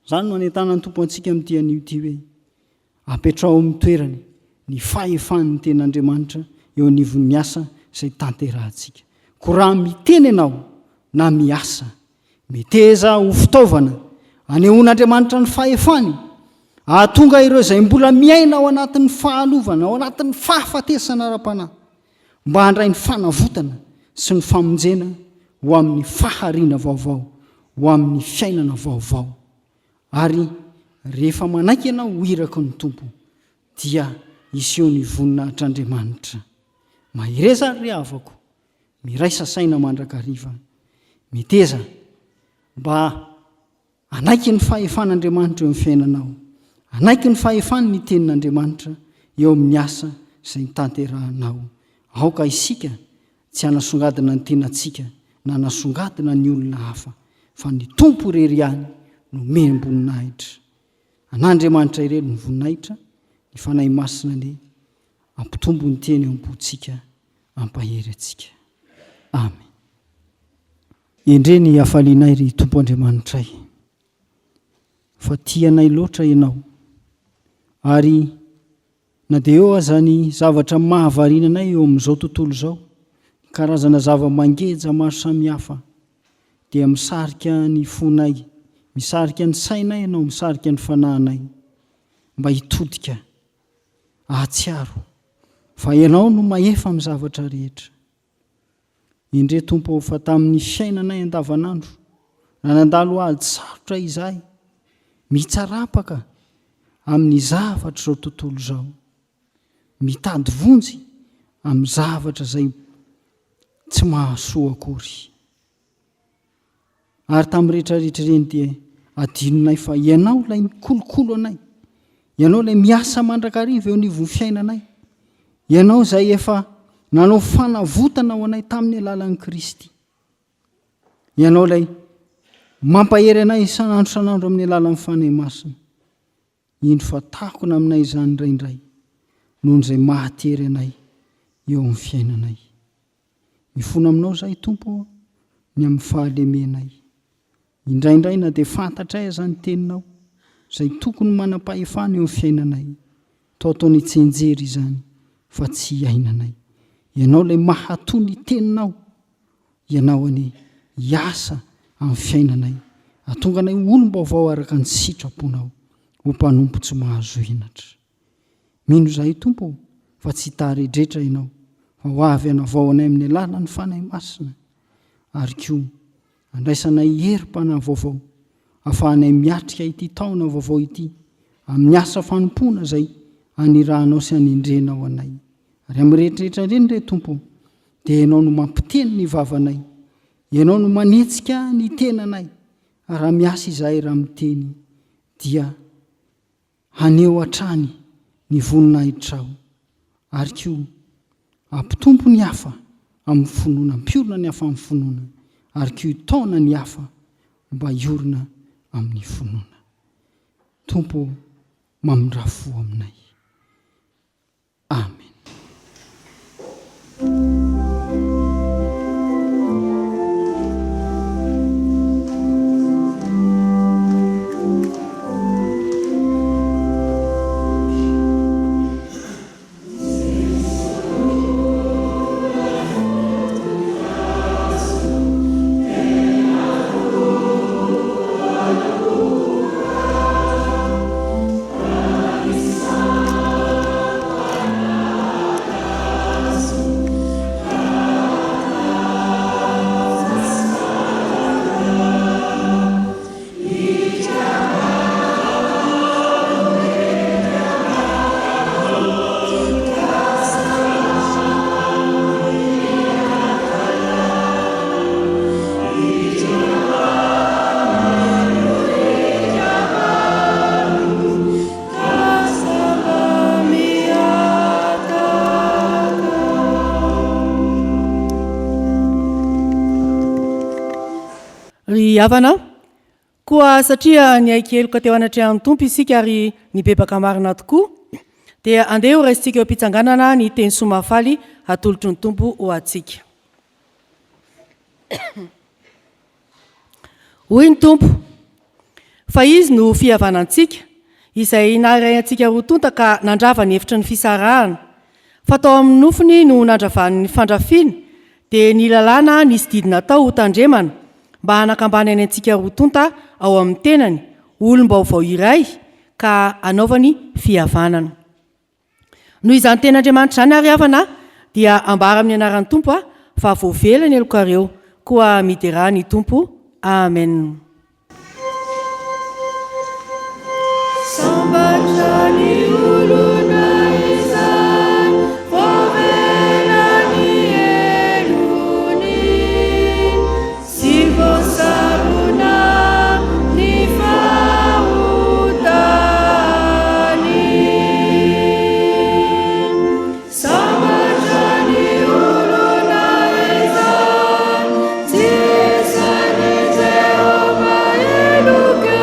Izany no anentanan'ny Tompo antsika amin'ity anio ity hoe, apetraho amin'ny toerany ny fahefan'ny Tenin'Andriamanitra eo anivon'ny asa izay tanterahantsika. Koa raha miteny ianao na miasa, meteza ho fitaovana anehoan'Andriamanitra ny fahefany, hahatonga ireo izay mbola miaina ao anatin'ny fahalovana, ao anatin'ny fahafatesana ara-panahy, mba handray ny fanavotana sy ny famonjena ho amin'ny fahariana vaovao, ho amin'ny fiainana vaovao. Ary rehefa manaiky ianao ho iraky ny Tompo, dia hiseho ny voninahitr'Andriamanitra. Mahereza ary ry havako, miraisa saina mandrakariva, meteza mba Hanaiky ny fahefan'Andriamanitra eo amin'ny fiainanao. Hanaiky ny fahefany ny Tenin'Andriamanitra eo amin'ny asa izay tanterahanao. Aoka isika tsy hanasongadina ny tenantsika na hanasongadina ny olona hafa, fa ny Tompo irery ihany no omem-boninahitra. An'Andriamanitra irery ny voninahitra, ny Fanahy Masina anie hampitombo ny teny eo am-pontsika, hampahery antsika. Amen. Endrey ny hafalianay ry Tompo Andriamanitray fa tia anay loatra Ianao ary na dia eo aza ny zavatra mahavariana anay eo amin'izao tontolo izao, ny karazana zava-mangeja maro samihafa dia misarika ny fonay, misarika ny sainay Ianao, misarika ny fanahinay mba hitodika hahatsiaro fa Ianao no mahefa amin'ny zavatra rehetra. Endre Tompo ô fa tamin'ny fiainanay andavanandro, raha nandalo ady sarotra izahay, mitsarapaka amin'ny zavatr'izao tontolo izao, mitady vonjy amin'ny zavatra izay tsy mahasoa akory. Ary tamin'ny rehetra rehetra ireny dia adinonay fa Ianao ilay mikolokolo anay, Ianao ilay miasa mandrakariva eo anivon'ny fiainanay, Ianao izay efa nanao fanavotana ho anay tamin'ny alalan'i Kristy. Ianao ilay mampahery anay isan'andro isan'andro amin'ny alalan'ny Fanahy Masina. Indro fa takona aminay izany indraindray noho izay mahatery anay eo amin'ny fiainanay. Mifona aminao izahay Tompo ô ny amin'ny fahalemenay. Indraindray na dia fantatray aza ny Teninao, izay tokony manam-pahefana eo amin'ny fiainanay, toa ataonay tsianjery izany fa tsy iainanay. Ianao ilay mahato ny Teninao, Ianao anie hiasa amin'ny fiainanay, hahatonga anay ho olom-baovao araka ny sitraponao, ho mpanompo tsy mahazo henatra. Mino izahay Tompo ô fa tsy hitaredretra Ianao fa ho avy hanavao anay amin'ny alalan'ny Fanahy Masina ary koa handraisanay herim-panahy vaovao afahanay miatrika ity taona vaovao ity amin'ny asa fanompoana izay anirahanao sy anendrenao anay. Ary amin'ny rehetrarehetra ireny re Tompo ô dia Ianao no mampiteny ny vavanay, Ianao no manetsika ny tenanay raha miasa izahay raha miteny dia Haneho hatrany ny voninahitrao. Ary koa hampitombo ny hafa amin'ny finoana, hampiorina ny hafa amin'ny finoana, ary koa hitaona ny hafa mba hiorina amin'ny finoana. Tompo ô, mamindrà fo aminay. Amen. Ry havana, Koa satria niaiky heloka teo anatrehan'ny Tompo isika ary nibebaka marina tokoa, dia andeha horaisintsika eo am-pitsanganana ny teny soa mahafaly atolotry ny Tompo ho antsika. Hoy ny Tompo, Fa Izy no fihavanantsika, izay naharay antsika roa tonta ka nandrava ny efitry ny fisarahana. Fa tao amin'ny nofony no nandravany ny fandrafiana, dia ny lalàna nisy didy natao hotandremana, mba hanakambanany antsika roa tonta ao amin'ny tenany, olom-baovao iray, ka hanaovany fihavanana. Noho izany tenin'Andriamanitra izany ary havana, dia ambara amin'ny anaran'ny Tompo aho, fa voavela ny helokareo, koa miderà ny Tompo. Amen. Sambatra ny olona izay voavela ny helony sy voasarona ny fahotany. Sambatra ny olona izay tsy isan'i Jehovah heloka,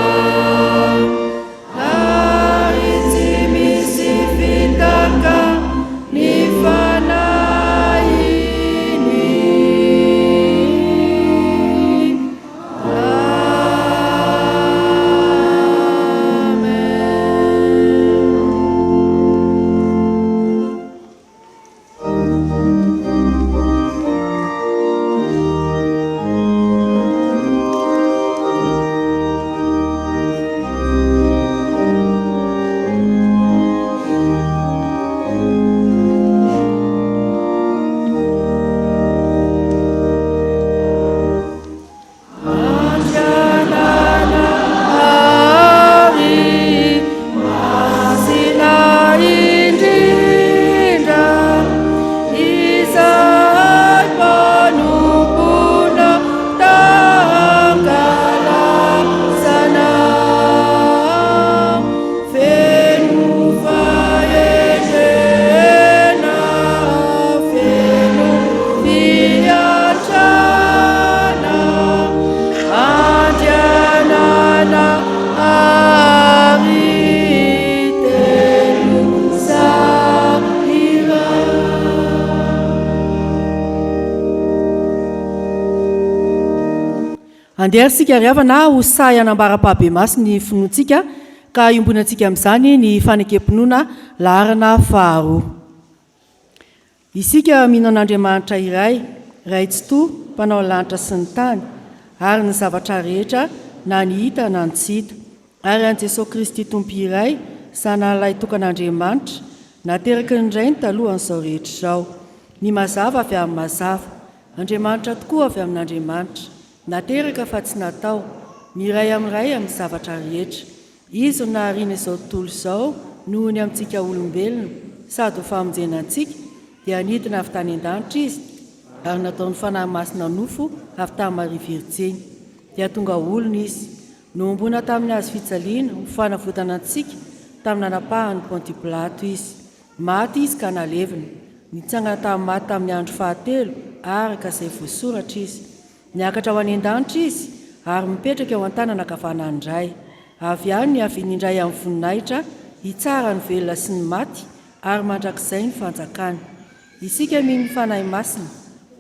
ary tsy misy fitaka ny fanahiny. Andeha ary isika ry havana ho sahy hanambara ampahabemaso ny finoantsika ka iombonantsika amin'izany ny fanekem-pinoana laharana faharoa. Isika mino an'Andriamanitra iray, Ray Tsitoha, Mpanao ny lanitra sy ny tany, ary ny zavatra rehetra, na ny hita na ny tsy hita, ary an'i Jesoa Kristy Tompo iray, Zanany Lahitokan'Andriamanitra, nateraky ny Rainy talohan'izao rehetra izao. Ny mazava avy amin'ny mazava, Andriamanitra tokoa avy amin'Andriamanitra, nateraka fa tsy natao, miray amin'ny Ray amin'ny zavatra rehetra. Izy no nahariana izao tontolo izao noho ny amintsika olombelona, sady ho famonjena antsika, dia nidina avy tany an-danitra Izy, ary nataon'ny Fanahy Masina nofo avy tamin'i Maria Virjiny. Dia tonga olona Izy. Nohomboana tamin'ny hazo fijaliana ho fanavotana antsika tamin'ny nanapahan'i Pontio Pilato Izy. Maty Izy ka nalevina. Nitsangana tamin'ny maty tamin'ny andro fahatelo, araka izay voasoratra Izy. Niakatra ho any an-danitra Izy, ary mipetraka eo an-tanana ankavanan'ny Ray. Avy any niaviany indray amin'ny voninahitra, hitsara ny velona sy ny maty, ary mandrakizay ny fanjakany. Isika mino ny Fanahy Masina,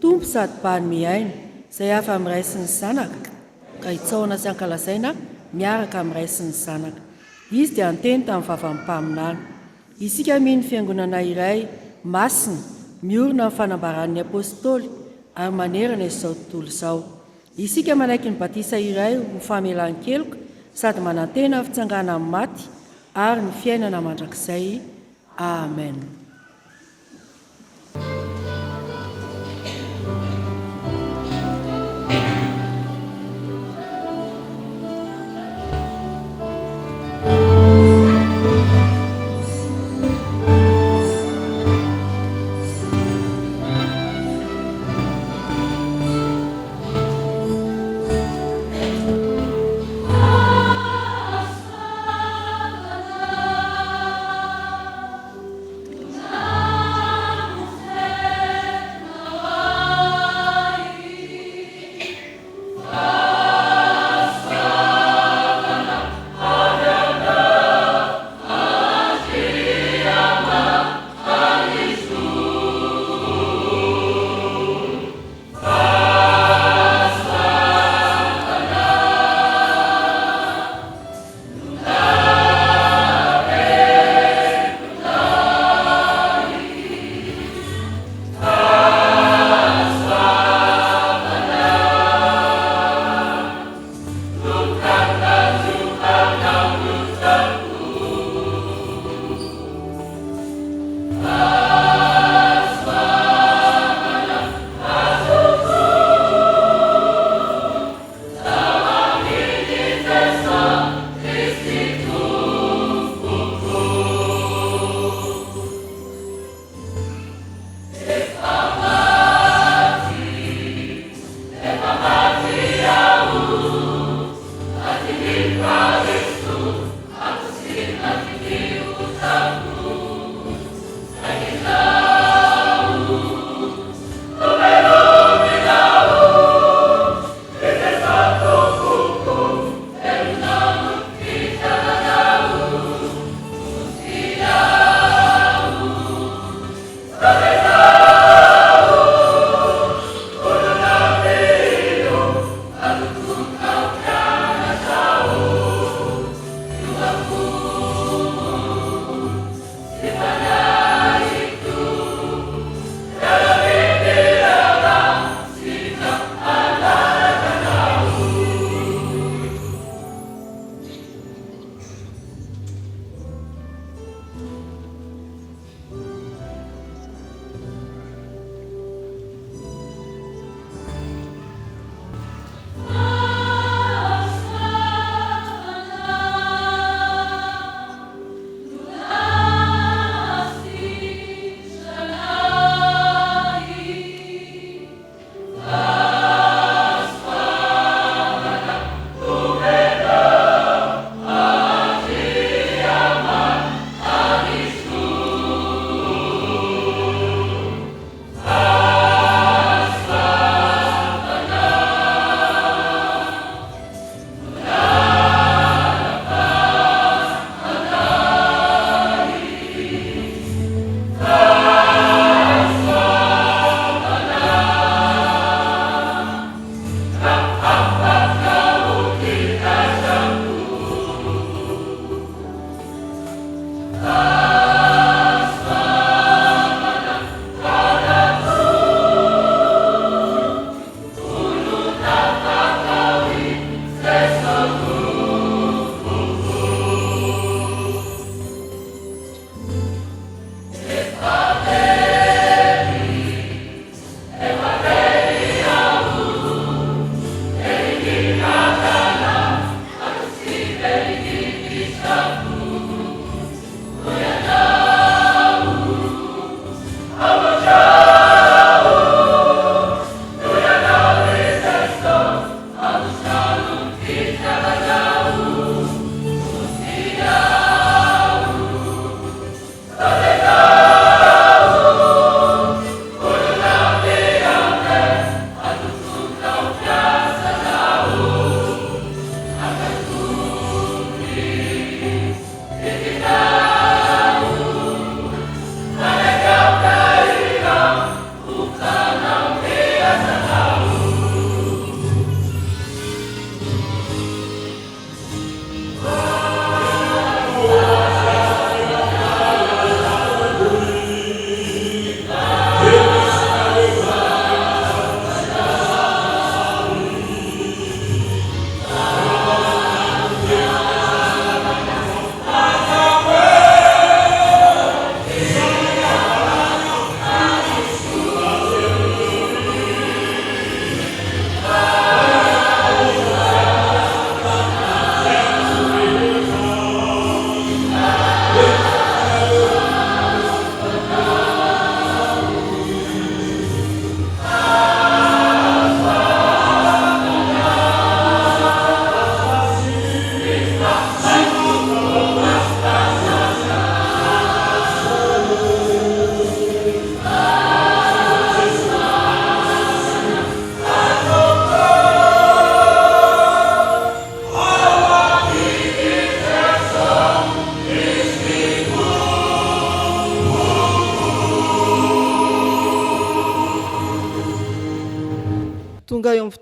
Tompo sady Mpanome aina, izay avy amin'ny Ray sy ny Zanaka, ka itsaohana sy ankalazaina miaraka amin'ny Ray sy ny Zanaka. Izy dia niteny tamin'ny vavan'ny mpaminany. Isika mino ny Fiangonana iray, masina, miorina amin'ny fanambaran'ny Apostoly, ary manerana izao tontolo izao. Isika manaiky ny batisa iray ho famelan-keloka sady manantena ny fitsanganan'ny maty ary ny fiainana mandrakizay. Amen.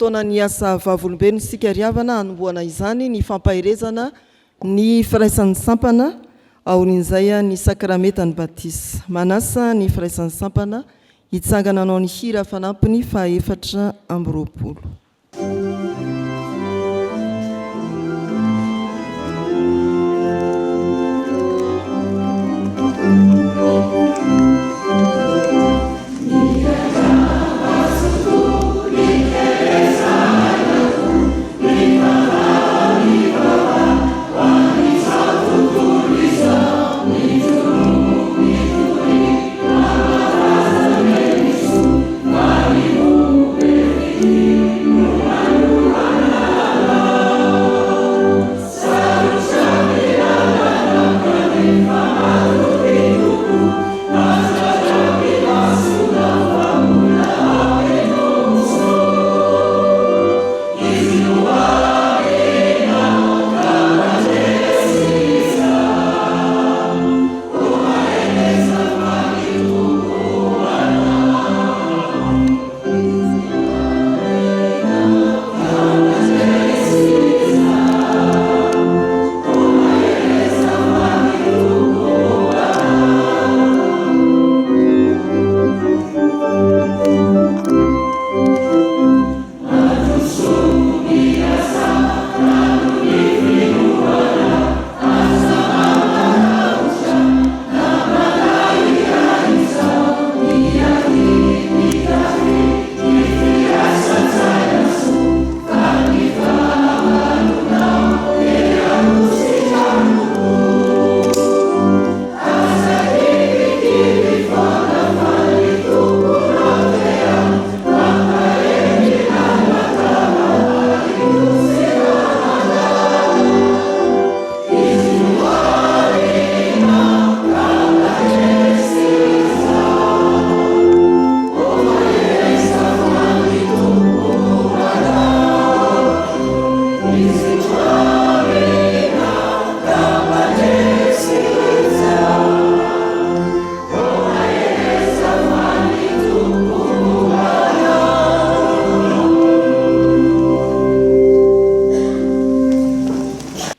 fotoanan'ny asa vavolombelona isika ry havana hanombohana izany ny fampaherezana ny firaisan'ny sampana aorian'izay ny sakramentan'ny batisa. Manasa ny firaisan'ny sampana hitsangana hanao ny hira fanampiny faha 24.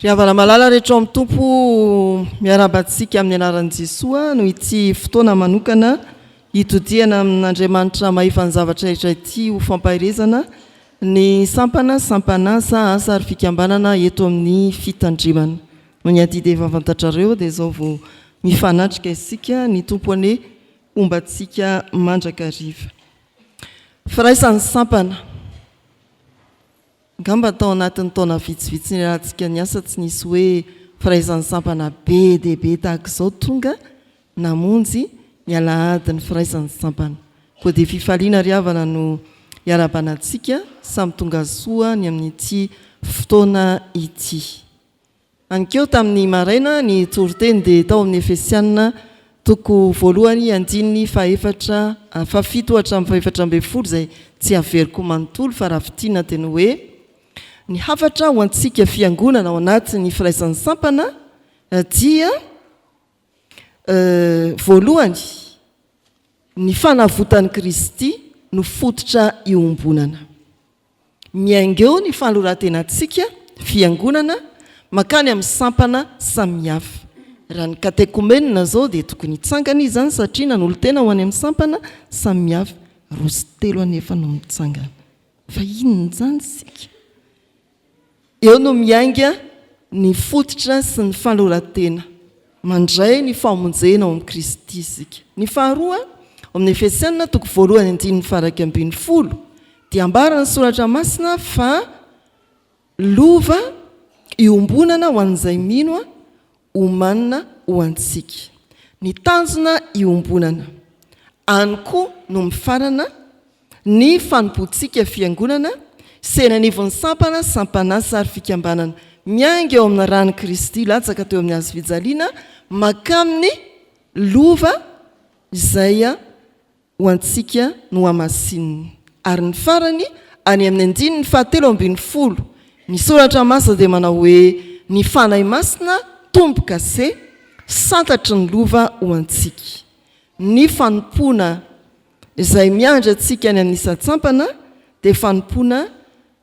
Ry havana malala rehetra ao amin'ny Tompo, miarahaba antsika amin'ny anaran'i Jesoa noho ity fotoana manokana hitodihana amin'Andriamanitra mahefa ny zavatra rehetra ity ho fampaherezana ny sampana, sampan'asa, asa ary fikambanana eto amin'ny fitandremana. Noho ny adidy efa fantatrareo dia izao vao mifanatrika isika, ny Tompo anie homba antsika mandrakariva. Firaisan'ny sampana. Angamba tao anatin'ny taona vitsivitsy niarahantsika niasa tsy nisy hoe firaisan'ny sampana be dia be tahaka izao tonga namonjy ny alahadin'ny firaisan'ny sampana. Koa dia fifaliana ry havana no iarahabana antsika samy tonga soa ny amin'ity fotoana ity. Anikeo tamin'ny maraina ny toriteny dia tao amin'ny Efesiana toko voalohany andininy fahefatra fahafito hatramin'ny fahefatra ambin'ny folo izay tsy averiko manontolo fa raha fintinina dia ny hoe ny hafatra ho antsika fiangonana ao anatin'ny firaisan'ny sampana dia voalohany ny fanavotan'i Kristy no fototra iombonana. Miainga eo ny fanoloran-tenantsika, fiangonana, mankany amin'ny sampana samihafa. Raha ny katekomenina izao dia tokony hitsangana izy izany satria nanolo-tena ho any amin'ny sampana samihafa. 2 sy 3 anefa no mitsangana. Fa inona izany isika? Eo no miainga ny fototra sy ny fanoloran-tena. Mandray ny famonjena ao amin'i Kristy isika. Ny faharoa, ao amin'ny Efesiana toko voalohany andininy faha-11, dia ambaran'ny Soratra Masina fa lova iombonana ho an'izay mino omanina ho antsika. Ny tanjona iombonana. Any koa no mifarana ny fanompoantsika Fiangonana sy eny anivon'ny sampana, sampan'asa ary fikambanana. Miainga eo amin'ny ran'i Kristy latsaka teo amin'ny hazo fijaliana mankamin'ny lova izay ho antsika nohamasinina. Ary ny farany, any amin'ny andininy fahatelo ambin'ny folo, ny Soratra Masina dia manao hoe, Ny Fanahy Masina tombo-kase, santatry ny lova ho antsika. Ny fanompoana izay miandry antsika any amin'ny isan-tsampana dia fanompoana.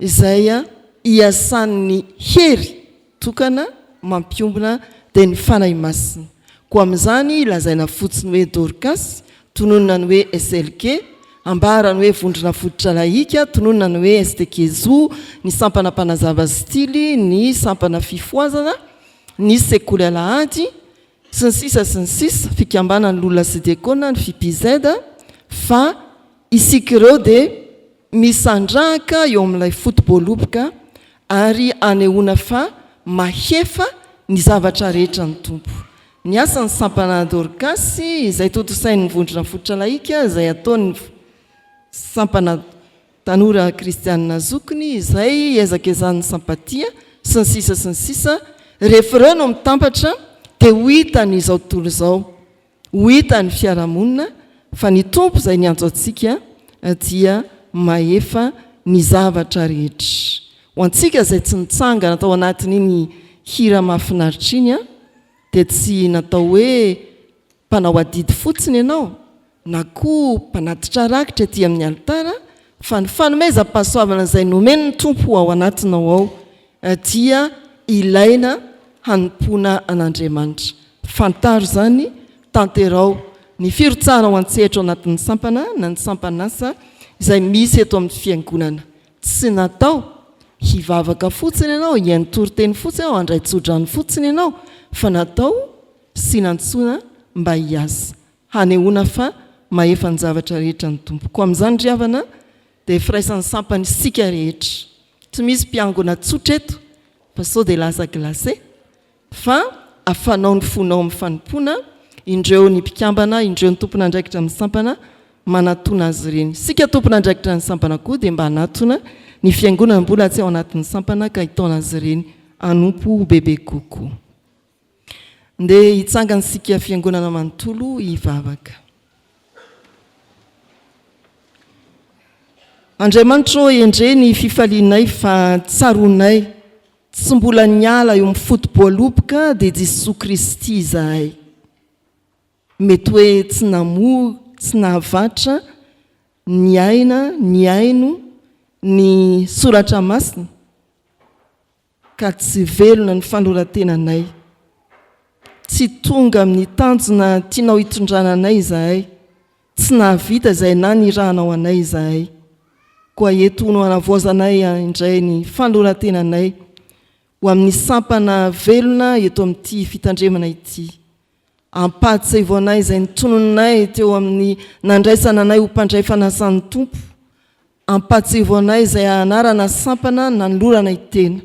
izay iasan'ny hery tokana mampiombona dia ny Fanahy Masina. Koa amin'izany lazaina fotsiny hoe Dorcas, tononina ny hoe SLK, ambara ny hoe Vondrona Fototra Lahika, tononina ny hoe STKZO, ny Sampana Mpanazava Stily, ny Sampana Fifohazana, ny Sekoly Alahady, sy ny sisa sy ny sisa, Fikambanan'ny Loholona sy Diakona, ny FIPZ, fa isika ireo dia misandrahaka eo amin'ilay foto-boaloboka ary anehoana fa mahefa ny zavatra rehetra ny Tompo. Ny asan'ny sampana Dorkasy izay tontosain'ny Vondrona Fototra Lahika izay ataon'ny sampana Tanora Kristianina Zokiny izay iezakezahan'ny Sampatia sy ny sisa sy ny sisa Rehefa ireo no mitambatra dia ho hitan'izao tontolo izao Ho hitan'ny fiarahamonina fa ny Tompo izay niantso antsika dia mahefa ny zavatra rehetra. Ho antsika izay tsy nitsangana tao anatin'iny hira mahafinaritra iny dia tsy natao hoe mpanao adidy fotsiny ianao na koa mpanatitra rakitra ety amin'ny alitara fa ny fanomezam-pahasoavana izay nomen'ny Tompo ao anatinao ao dia ilaina hanompoana an'Andriamanitra. Fantaro izany, tanteraho ny firotsahana ao an-tsehatra ao anatin'ny sampana na ny sampan'asa izay misy eto amin'ny Fiangonana. Tsy natao hivavaka fotsiny ianao, hihaino toriteny fotsiny ianao, handray tsodrano fotsiny ianao, fa natao sy nantsoina mba hiasa, hanehoana fa mahefa ny zavatra rehetra ny Tompo. Koa amin'izany ry havana, dia firaisan'ny sampana isika rehetra. Tsy misy mpiangona tsotra eto fa sao dia lasa glacé fa afanao ny fonao amin'ny fanompoana, indreo ny mpikambana, indreo ny tompon'andraikitra amin'ny sampana manatona azy ireny. Isika tompon'andraikitra ny sampana koa dia mba hanatona ny fiangonana mbola tsy ao anatin'ny sampana ka hitaona azy ireny hanompo bebe kokoa. Ndeha hitsangana isika fiangonana manontolo hivavaka. Andriamanitra ô, endrey ny fifalianay fa tsaroanay tsy mbola niala eo amin'ny foto-boaloboka dia Jesoa Kristy izahay. Mety hoe tsy namoa, tsy nahavatra niaina, nihaino ny soratra masina, ka tsy velona ny fanoran-tenanay. Tsy tonga amin'ny tanjona tianao hitondrana anay izahay, tsy nahavita izay nanirahanao anay izahay. Koa eto no hanavaozanay indray ny fanoran-tenanay ho amin'ny sampana velona eto amin'ity fitandremana ity. Ampahatsiahivo anay izay nitononinay teo amin'ny nandraisana anay ho mpandray fanasan'ny Tompo. Ampahatsiahivo anay izay anarana sampana nanoloranay tena,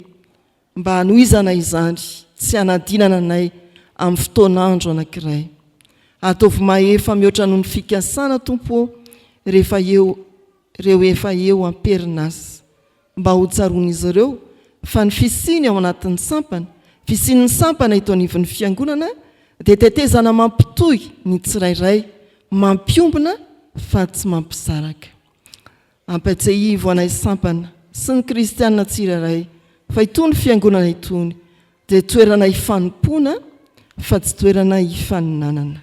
mba hanohizana izany, tsy hanadinana anay amin'ny fotoan'andro anankiray. Ataovy mahefa mihoatra noho ny fikasana, Tompo ô, rehefa eo ireo efa eo am-perinasa. mba ho tsaroan'izy ireo fa ny fisiany ao anatin'ny sampana, fisian'ny sampana eto anivon'ny Fiangonana dia tetezana mampitohy ny tsirairay, mampiombona fa tsy mampisaraka. Ampatsiahivo anay sampana sy ny kristiana tsirairay fa itony Fiangonana itony dia toerana ifanompoana fa tsy toerana ifaninanana.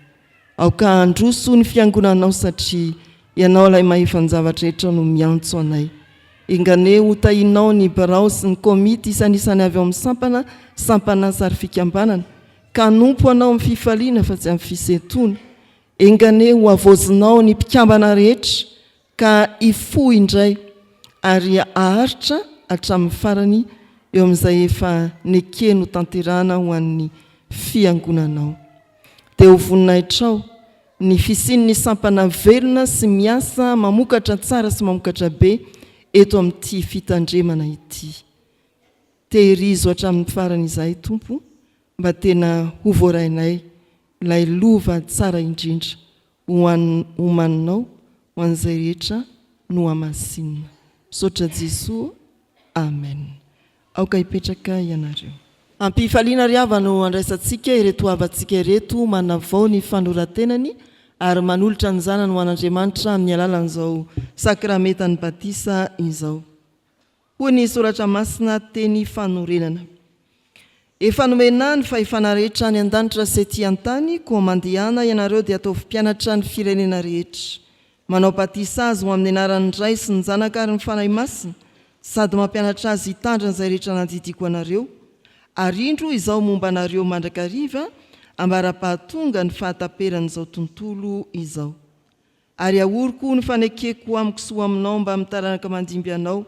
Aoka handroso ny fiangonanao satria Ianao ilay Mahefan-javatra rehetra no miantso anay. Enganie ho tahinao ny birao sy ny komity isanisany avy ao amin'ny sampana, sampan'asa ary fikambanana, ka hanompo Anao amin'ny fifaliana fa tsy amin'ny fisentoana. Enganie ho havaozinao ny mpikambana rehetra ka hifoha indray ary haharitra hatramin'ny farany eo amin'izay efa nekeny hotanterahana ho an'ny Fiangonanao. Dia ho voninahitrao ny fisian'ny sampana velona sy miasa mamokatra tsara sy mamokatra be eto amin'ity fitandremana ity. Tehirizo hatramin'ny farany izahay Tompo mba tena ho voarainay ilay lova tsara indrindra ho an omaninao ho an'izay rehetra nohamasinina. Misaotra Jesoa ô. Amen. Aoka hipetraka ianareo. Am-pifaliana ry havana no andraisantsika ireto havantsika ireto manavao ny fanoratenany ary manolotra ny zanany ho an'Andriamanitra amin'ny alalan'izao sakramentan'ny batisa izao. Hoy ny Soratra Masina teny fanorenana, Efa nomena ahy ny fahefana rehetra any an-danitra sy ety an-tany, koa mandehana ianareo dia ataovy mpianatra ny firenena rehetra. Manao batisa azy ho amin'ny anaran'ny Ray sy ny Zanaka ary ny Fanahy Masina. sady mampianatra azy hitandrina izay rehetra nandidiako anareo, ary indro Izaho momba anareo mandrakariva ambara-pahatonga ny fahataperan'izao tontolo izao. Ary ahoriko ny fanekeko ho amiko sy ho aminao mbamin'ny taranaka mandimby anao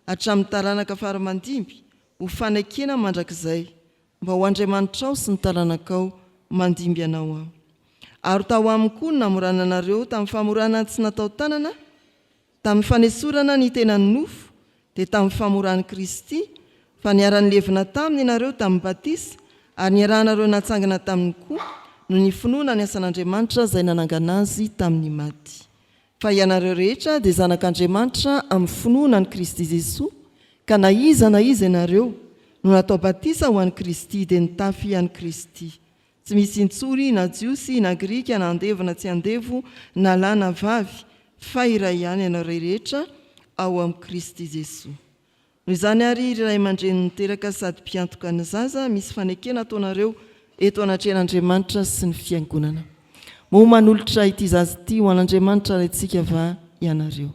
hatramin'ny taranaka fara mandimby, ho fanekena mandrakizay, mba ho Andriamanitrao sy ny taranakao mandimby anao Aho. Ary tao aminy koa no namorana anareo tamin'ny famorana tsy natao tanana, tamin'ny fanesorana ny tenan'ny nofo, dia tamin'ny famoran'i Kristy, fa niara-nilevina taminy ianareo tamin'ny batisa, ary niarahanareo natsangana taminy koa, noho ny finoana ny asan'Andriamanitra izay nanangana Azy tamin'ny maty. Fa ianareo rehetra dia zanak'Andriamanitra amin'ny finoana an'i Kristy Jesoa, ka na iza na iza ianareo no natao batisa ho an'i Kristy dia nitafy an'i Kristy. Tsy misy intsony na Jiosy na Grika na andevo na tsy andevo na lahy na vavy, fa iray ihany ianareo rehetra ao amin'i Kristy Jesoa. Noho izany àry, ry ray aman-dreny niteraka sady mpiantoka ny zaza, misy fanekena ataonareo eto anatrehan'Andriamanitra sy ny Fiangonana. Moa manolotra ity zaza ity ho an'Andriamanitra Raintsika va ianareo?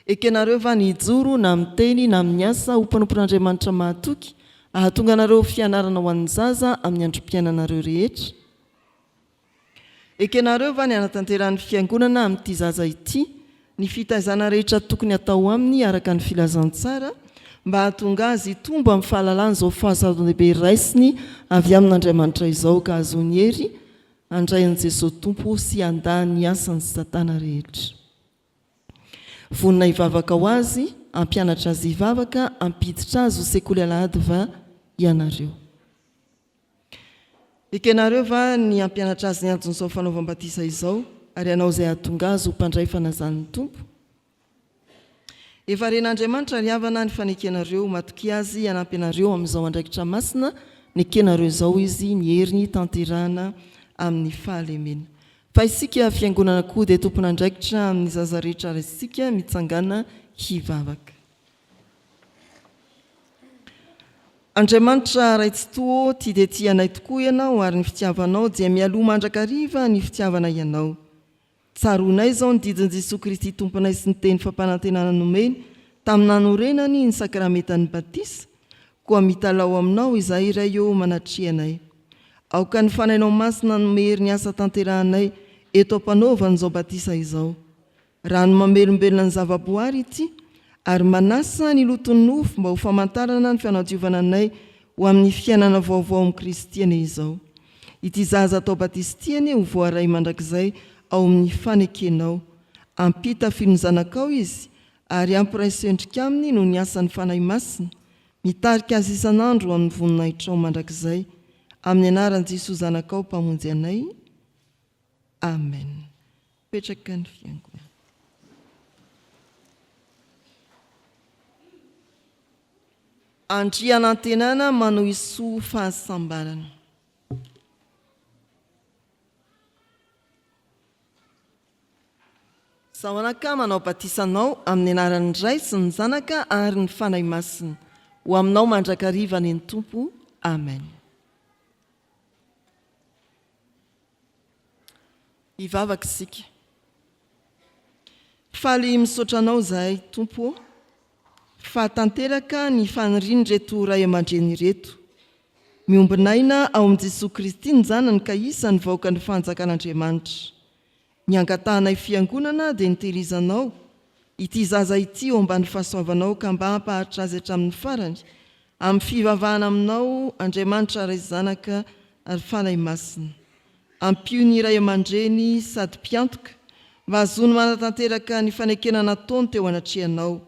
Ekenareo va ny hijoro na amin'ny teny na amin'ny asa ho mpanompon'Andriamanitra mahatoky, hahatonga anareo ho fianarana ho an'ny zaza amin'ny androm-piainanareo rehetra? Ekenareo va ny hanatanterahan'ny Fiangonana amin'ity zaza ity ny fitaizana rehetra tokony hatao aminy araka ny filazantsara, mba hahatonga azy hitombo amin'ny fahalalana izao fahasoavan-dehibe raisiny avy amin'Andriamanitra izao ka hahazoany hery handray an'i Jesoa Tompo sy handà ny asan'i Satana rehetra? Vonona hivavaka ho azy, hampianatra azy hivavaka, hampiditra azy ho sekoly alahady va ianareo? Ekenareo va ny hampianatra azy ny anton'izao fanaovam-batisa izao ary hanao izay hahatonga azy ho mpandray fanazan'ny Tompo? Efa ren'Andriamanitra ry havana ny fanekenareo, matokia Azy hanampy anareo amin'izao andraikitra masina nekenareo izao Izy ny heriny tanterahana amin'ny fahalemena. Fa isika Fiangonana koa dia tompon'andraikitra amin'ny zaza rehetra ary isika mitsangàna hivavaka. Andriamanitra Ray Tsitoha ô, tia dia tia anay tokoa Ianao ary ny fitiavanao dia mialoha mandrakariva ny fitiavanay Anao. Tsaroanay izao ny didin'i Jesoa Kristy Tomponay sy ny teny fampanantenana nomeny tamin'ny nanorenany ny sakramentan'ny batisa, koa mitalaho aminao izahay Ray ô manatria anay. Aoka ny Fanahinao Masina hanome hery ny asa tanterahanay eto am-panaovana izao batisa izao. Rano mamelombelona ny zavaboary ity ary manasa ny loton'ny nofo mba ho famantarana ny fanadiovana anay ho amin'ny fiainana vaovao amin'i Kristy anie izao. Ity zaza atao batisa ity anie ho voaray mandrakizay ao amin'ny fanekenao. Ampitafio ny zanakao izy ary ampiraiso endrika aminy noho ny asan'ny Fanahy Masina Mitarika azy isan'andro ho amin'ny voninahitrao mandrakizay, amin'ny anaran'i Jesoa Zanakao Mpamonjy anay. Amen. Mipetraka ny fiangonana. Andrianantenana Manohisoa Fahasambarana. Izaho anaka manao batisa anao amin'ny anaran'ny Ray sy ny Zanaka ary ny Fanahy Masina. Ho aminao mandrakariva anie ny Tompo. Amen. Hivavaka isika. Faly misaotra Anao izahay Tompo ô, fa tanteraka ny fanirian'ireto ray aman-dreny ireto. Miombon'aina ao amin'i Jesoa Kristy ny Zanany ka isan'ny vahoakan'ny fanjakan'Andriamanitra. Ny angatahanay Fiangonana dia nitehirizanao ity zaza ity eo ambany fahasoavanao ka mba hampaharitra azy hatramin'ny farany amin'ny fivavahana aminao Andriamanitra Ray Zanaka ary Fanahy Masina. Ampio ny ray aman-dreny sady mpiantoka mba hahazoany manatanteraka ny fanekena nataony teo anatrehanao.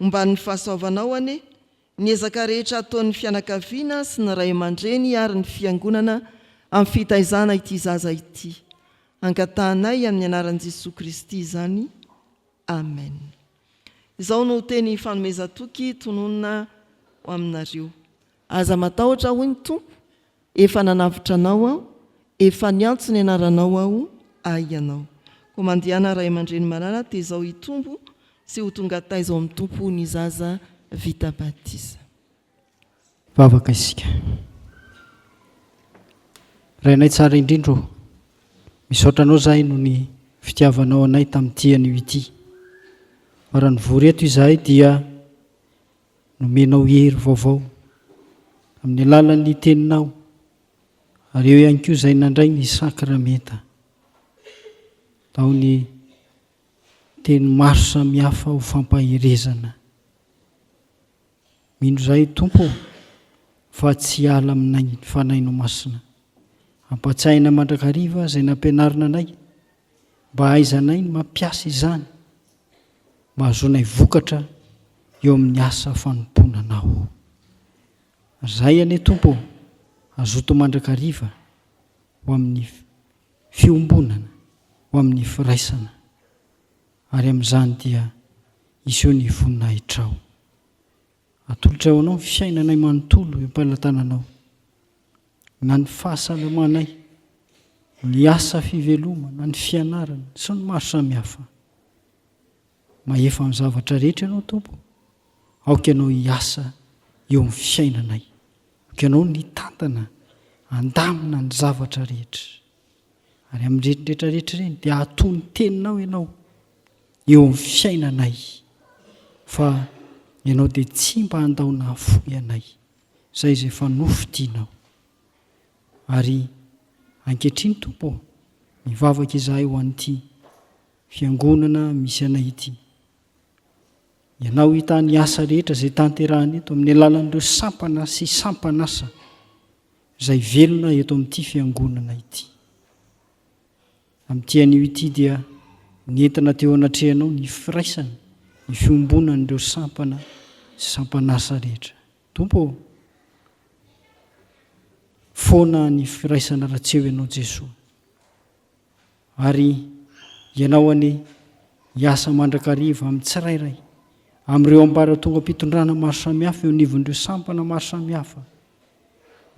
Omban'ny fahasoavanao anie Ny ezaka rehetra ataon'ny fianakaviana sy ny ray aman-dreny ary ny fiangonana amin'ny fitaizana ity zaza ity. Angatahanay amin'ny anaran'i Jesoa Kristy izany. Amen. Izao no teny fanomezan-toky tononina ho aminareo. Aza matahotra hoy ny Tompo, Efa nanavotra anao Aho, efa niantso ny anaranao Aho, ahy ianao. Koa mandehana ray aman-dreny malala, tezao hitombo sy ho tonga taiza ao amin'ny Tompo ny zaza vita batisa. Vavaka isika. Rainay tsara indrindra ô, misaotra Anao izahay noho ny fitiavanao anay tamin'ity anio ity. Fa raha nivory eto izahay dia. Nomenao hery vaovao amin'ny alalan'ny Teninao, ary eo ihany koa izay nandray ny sakramenta. Tao ny teny maro samihafa ho fampaherezana. Mino izahay Tompo ô, fa tsy hiala aminay ny Fanahinao Masina. Ampatsiahinay mandrakariva izay nampianarina anay, mba hahaizanay ny mampiasa izany, mba hahazoanay vokatra eo amin'ny asa fanompoana Anao. Ary izahay anie Tompo ô, hazoto mandrakariva ho amin'ny fiombonana, ho amin'ny firaisana, ary amin'izany dia hiseho ny voninahitrao. Atolotray ho Anao ny fiainanay manontolo eo am-pelatananao, na ny fahasalamanay, ny asa fivelomana, ny fianarana, sy ny maro samihafa. Mahefa ny zavatra rehetra Ianao Tompo, aoka Ianao hiasa eo amin'ny fiainanay, aoka Ianao no hitantana, handamina ny zavatra rehetra. Ary amin'ireny rehetra rehetra ireny dia hahatoa ny teninao Ianao eo amin'ny fiainanay, fa Ianao dia tsy mba handao na hahafoy anay, izay izay efa nofidinao. Ary ankehitriny Tompo ô, mivavaka izahay ho an'ity Fiangonana misy anay ity. Ianao hita ny asa rehetra izay tanterahina eto amin'ny alalan'ireo sampana sy sampan'asa izay velona eto amin'ity fiangonana ity. Amin'ity anio ity dia nentina teo anatrehanao ny firaisana, ny fiombonan'ireo sampana sy sampan'asa rehetra. Tompo ô, foana ny firaisana raha tsy eo Ianao Jesoa. Ary Ianao anie hiasa mandrakariva amin'ny tsirairay, amin'ireo ambaratongam-pitondrana maro samihafa eo anivon'ireo sampana maro samihafa,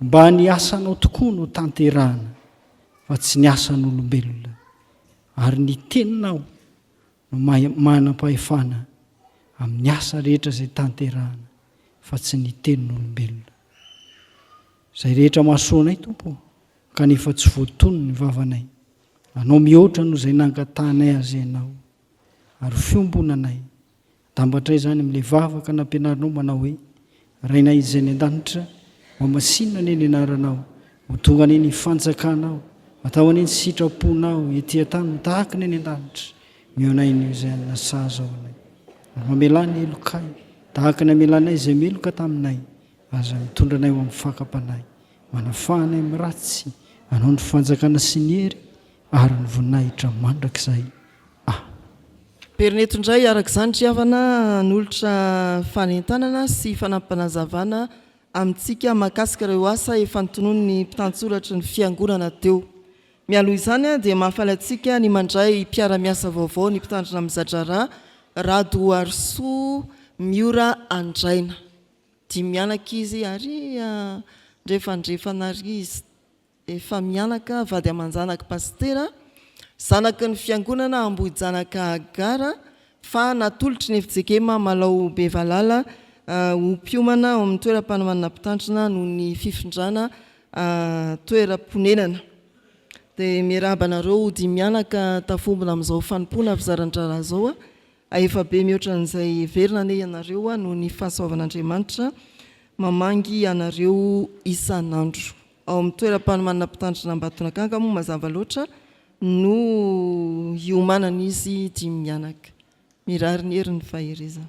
mba ny asanao tokoa no tanterahana fa tsy ny asan'olombelona, ary ny Teninao no manam-pahefana amin'ny asa rehetra izay tanterahana fa tsy ny tenin'olombelona. Izay rehetra mahasoa anay, Tompo ô, kanefa tsy voatonony ny vavanay. Anao mihoatra noho izay nangatahanay azy Ianao, ary fiombonanay. Atambatray izany amin'ilay vavaka nampianarinao manao hoe, Rainay izay any an-danitra, hohamasinina anie ny anaranao, ho tonga anie ny fanjakanao, atao anie ny sitraponao ety an-tany ho tahaka ny any an-danitra. Omeo anay anio izay hanina sahaza ho anay. Ary mamelà ny helokay, tahaka ny amelanay izay meloka taminay. Aza mitondra anay ho amin'ny fakam-panahy. Manafaha anay amin'ny ratsy, Anao ny fanjakana sy ny hery ary ny voninahitra mandrakizay. Amen. Verina eto indray araka izany ry havana hanolotra fanentanana sy fanampinazavana amintsika mahakasika ireo asa efa notononin'ny mpitantsoratry ny fiangonana teo. Mialoha izany dia mahafaly antsika ny mandray mpiara-miasa vaovao ny mpitandrina mizadraharaha Radoharisoa Miora Andraina. Dimy mianaka izy ary andrefandrefana ary izy efa mianaka vady aman-janaky pasitera, zanaky ny fiangonana Ambohijanaka Agara fa natolotry ny fjkm Malao Bevalala ho mpiomana ao amin'ny toeram-panomanana mpitandrina noho ny fifindrana toeram-ponenana. Dia miarahaba anareo dimy mianaka tafombona amin'izao fanompoana fizaran-draharaha izao. Efa be mihoatra an'izay heverina anie ianareo noho ny fahasoavan'Andriamanitra mamangy anareo isan'andro. Ao amin'ny toeram-panomanana mpitandrina Ambatonakanga moa mazava loatra no hiomanan'izy dimy mianaka. Mirary ny herin'ny faherezana.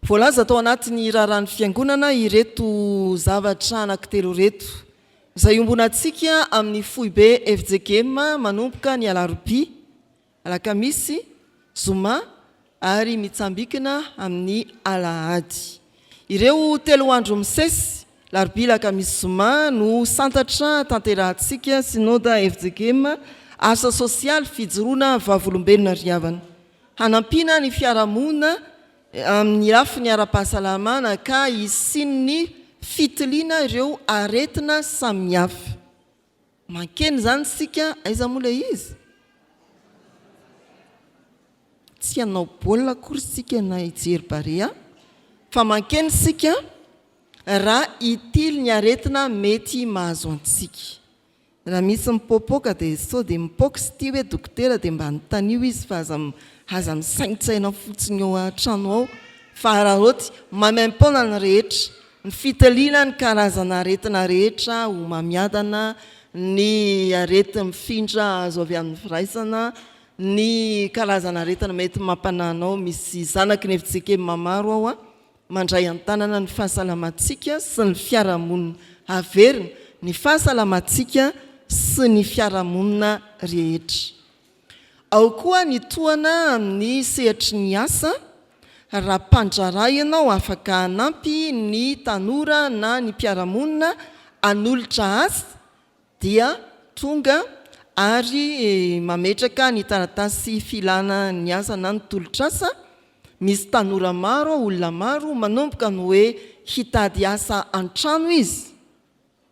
Voalaza tao anatin'ny raharahan'ny Fiangonana ireto zavatra anankitelo ireto, izay iombonantsika amin'ny foibe fjkm manomboka ny alarobia, alakamisy, zoma ary mitsambikina amin'ny alahady. Ireo telo andro misesy, larobia, alakamisy, zoma, no santatra tanterahantsika Synoda fjkm, asa sosialy, fijoroana vavolombelona ry havana. Hanampiana ny fiarahamonina amin'ny lafiny ara-pahasalamana ka hisian'ny fitiliana ireo aretina samihafa. Mankeny izany isika, aiza moa ilay izy? Tsy hanao baolina akory isika na hijery Barea fa mankeny isika raha hitily ny aretina mety mahazo antsika. Raha misy mipoapoaka dia sao dia mipoaka izy ity hoe dokotera dia mba anontanio izy fa aza aza misaintsaina fotsiny ao an-trano ao. Fa araraoty maimaimpoana ny rehetra, ny fitiliana ny karazana aretina rehetra, homamiadana, ny areti-mifindra azo avy amin'ny firaisana, ny karazana aretina mety mampanahy anao, misy zanaky ny fjkm maro ao mandray an-tanana ny fahasalamantsika sy ny fiarahamonina, averina, ny fahasalamantsika sy ny fiarahamonina rehetra. Ao koa ny tohana amin'ny sehatry ny asa, raha mpandraharaha ianao afaka hanampy ny tanora na ny mpiara-monina hanolotra asa dia tonga ary mametraka ny taratasy filana ny asa na ny tolotr'asa, misy tanora maro, olona maro manomboka ny hoe hitady asa an-trano izy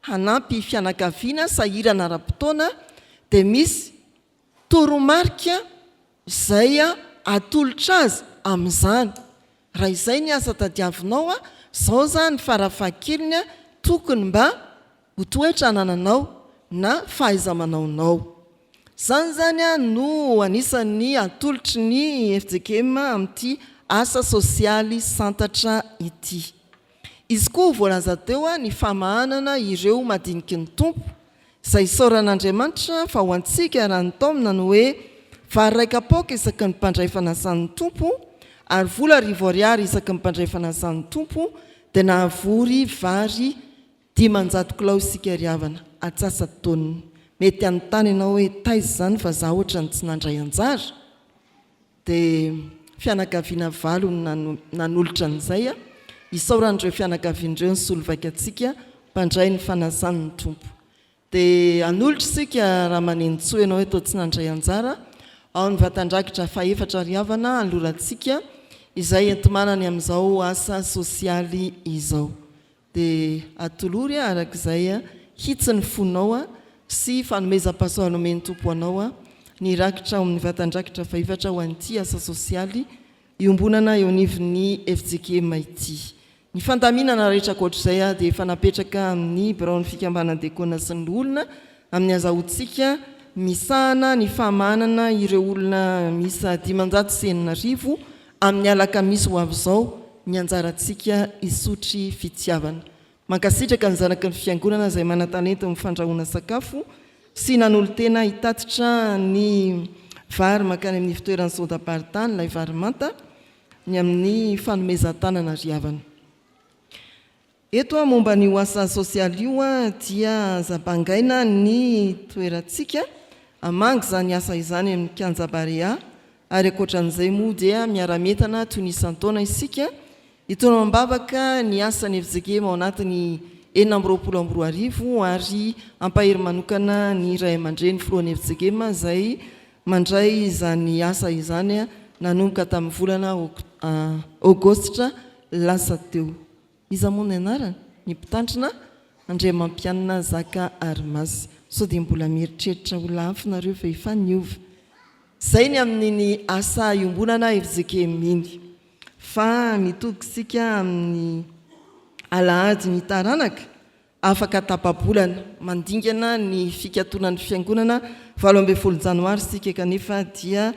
hanampy fianakaviana sahirana ara-potoana dia misy toromarika izay atolotra azy amin'izany. Raha izay ny asa tadiavinao, izao izany farafahakeliny tokony mba ho toetra anananao na fahaiza-manaonao. Izany izany no anisan'ny atolotry ny fjkm amin'ity asa sosialy santatra ity. Izy koa voalaza teo ny famahanana ireo madiniky ny Tompo, izay isaoran'Andriamanitra fa ho antsika raha ny taomina ny hoe vary iray kapoaka isaky ny mpandray fanasan'ny Tompo ary vola arivo ariary isaky ny mpandray fanasan'ny Tompo dia nahavory vary 500 kilao isika ry havana, atsasa-taonina. Mety hanontany ianao hoe taiza izany fa za ohatran'ny tsy nandray anjara? Dia fianakaviana valo no nanolotra an'izay. Isaoran'ireo fianakaviana ireo nisolo vaika antsika mpandray ny fanasan'ny Tompo. Dia hanolotra isika raha manenintsoa ianao hoe toa tsy nandray anjara ao ny vatan-drakitra fahefatra ry havana hanolorantsika izay enti-manany amin'izao asa sosialy izao. Dia atolory araka izay hitsin'ny fonao sy fanomezam-pahasoavana omen'ny Tompo anao ny rakitra ao amin'ny vatan-drakitra fahefatra ho an'ity asa sosialy iombonana eo anivon'ny fjkm ity. Ny fandaminana rehetra ankoatr'izay dia efa napetraka amin'ny biraon'ny fikambanan'ny diakona sy ny loholona amin'ny azahoantsika misahana ny famahanana ireo olona miisa 6500 amin'ny alakamisy ho avy izao ny anjarantsika hisotry fitiavana. Mankasitraka ny zanaky ny fiangonana izay manan-talenta amin'ny fandrahoana sakafo sy nanolo-tena hitatitra ny vary mankany amin'ny fitoeran'ny sodam-paritany ilay vary manta ny amin'ny fanomezan-tanana ry havana. Eto momba an'io asa sosialy io dia aza bangaina ny toerantsika, hamangy izany asa izany amin'ny kianja Barea ary ankoatran'izay moa dia miara-mientana toy ny isan-taona isika hitondra am-bavaka ny asan'ny fjkm ao anatin'ny 2026 ary hampahery manokana ny ray aman-dreny filohan'ny fjkm izay mandray izany asa izany nanomboka tamin'ny volana aogositra lasa teo. Iza moa ny anarany? Ny mpitandrina Andriamampianina Zaka Arimasy. Sao dia mbola mieritreritra ho lafo nareo fa efa niova. Zay ny amin'iny asa iombonana fjkm iny. Fa mitoky isika amin'ny alahady ny taranaka Afaka tapa-bolana, mandingana ny fikatonan'ny fiangonana 18 janoary isika kanefa dia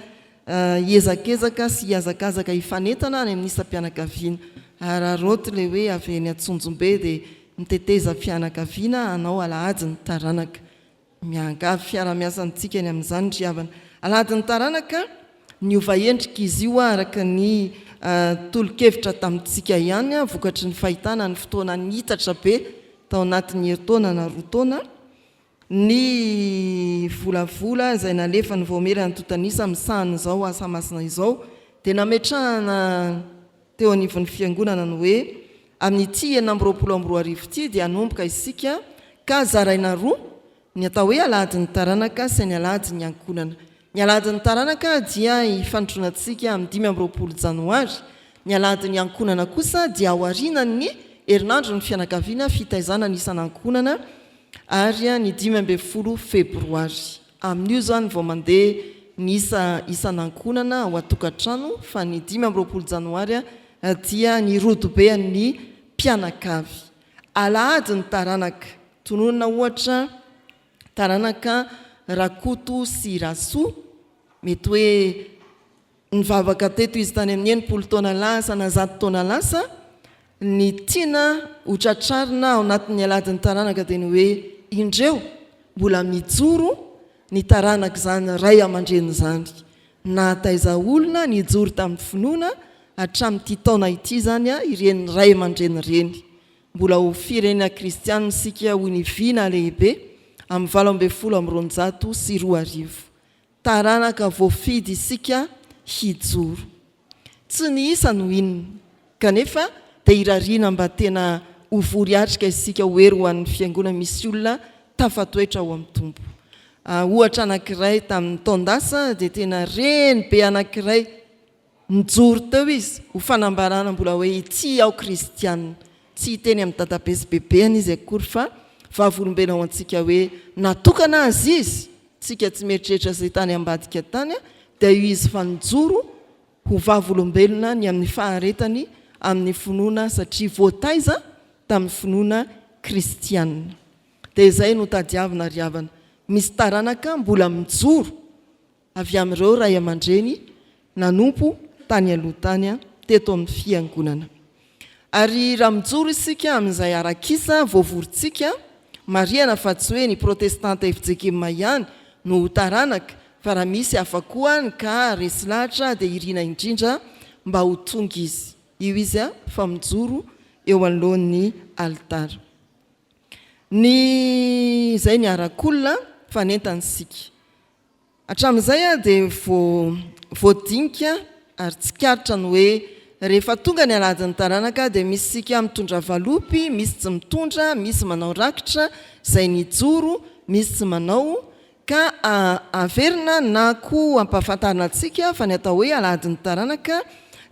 hiezakezaka sy hihazakazaka hifanentana any amin'ny isam-pianakaviana. Araraoty ilay hoe avy eny Antsonjombe dia miteteza fianakaviana hanao alahady ny taranaka. Miangavy fiarahamiasa amintsika ny amin'izany ry havana. Alahadin'ny taranaka, niova endrika izy io araka ny tolo-kevitra tamintsika ihany vokatry ny fahitana ny fotoana niitatra be tao anatin'ny herintaona na roa taona, ny volavola izay nalefan'ny Vaomiera Antontan'isa misahana izao asa masina izao dia nametrahana teo anivon'ny Fiangonana ny hoe amin'ity 2026 ity dia hanomboka isika ka zaraina roa ny atao hoe alahadin'ny taranaka sy ny alahadin'ny ankohonana. Ny alahadin'ny taranaka dia hifandronantsika amin'ny 25 janoary, ny alahadin'ny ankohonana kosa dia aorianan'ny herinandron'ny fianakaviana fitaizana ny isan'ankohonana ary ny 15 febroary. Amin'io izany vao mandeha ny isa isan'ankohonana ao an-tokantrano fa ny 25 janoary dia ny rodobean'ny mpianakavy. Alahady ny taranaka. Tononina ohatra taranaka Rakoto sy Rasoa, mety hoe. Nivavaka teto izy tany amin'ny 60 taona lasa na 100 taona lasa, ny tiana ho tratrarina ao anatin'ny aladin'ny taranaka dia ny hoe indreo mbola mijoro ny taranak'izany ray aman-dreny izany. Nahataiza olona nijoro tamin'ny finoana hatramin'ity taona ity izany ireny ray aman-dreny ireny. Mbola ho firenena kristianina isika hoy ny vina lehibe amin'ny 2018. Taranaka voafidy isika hijoro. Tsy ny isa no inona. Kanefa dia irariana mba tena ho vory atrika isika ho hery ho an'ny fiangonana misy olona tafatoetra ao amin'ny Tompo. Ohatra anankiray tamin'ny taon-dasa dia tena reny be anankiray Nijoro teo izy ho fanambarana mbola hoe ity aho kristiana. Tsy hiteny amin'ny dadabe sy bebeany izy akory fa vavolombelona ho antsika hoe natokana azy izy, tsika tsy mieritreritra izay tany ambadika tany dia io izy fa nijoro ho vavolombelona ny amin'ny faharetany amin'ny finoana satria voataiza tamin'ny finoana kristiana. Dia izay no tadiavina ry havana. Misy taranaka mbola mijoro avy amin'ireo ray aman-dreny nanompo tany aloha tany teto amin'ny Fiangonana. Ary raha mijoro isika amin'izay arak'isa voavorintsika, marihana fa tsy hoe ny protestanta fjkm ihany no ho taranaka fa raha misy hafa koa any ka resy lahatra dia irina indrindra mba ho tonga izy. Io izy fa mijoro eo anoloan'ny alitara. Ny izay ny arak'olona fa nentana isika. Hatramin'izay aho dia vao voadinika ary tsikaritra ny hoe rehefa tonga ny alahadin'ny taranaka dia misy isika mitondra valopy, misy tsy mitondra, misy manao rakitra izay nijoro, misy tsy manao ka averina na koa ampahafantarina antsika fa ny atao hoe alahadin'ny taranaka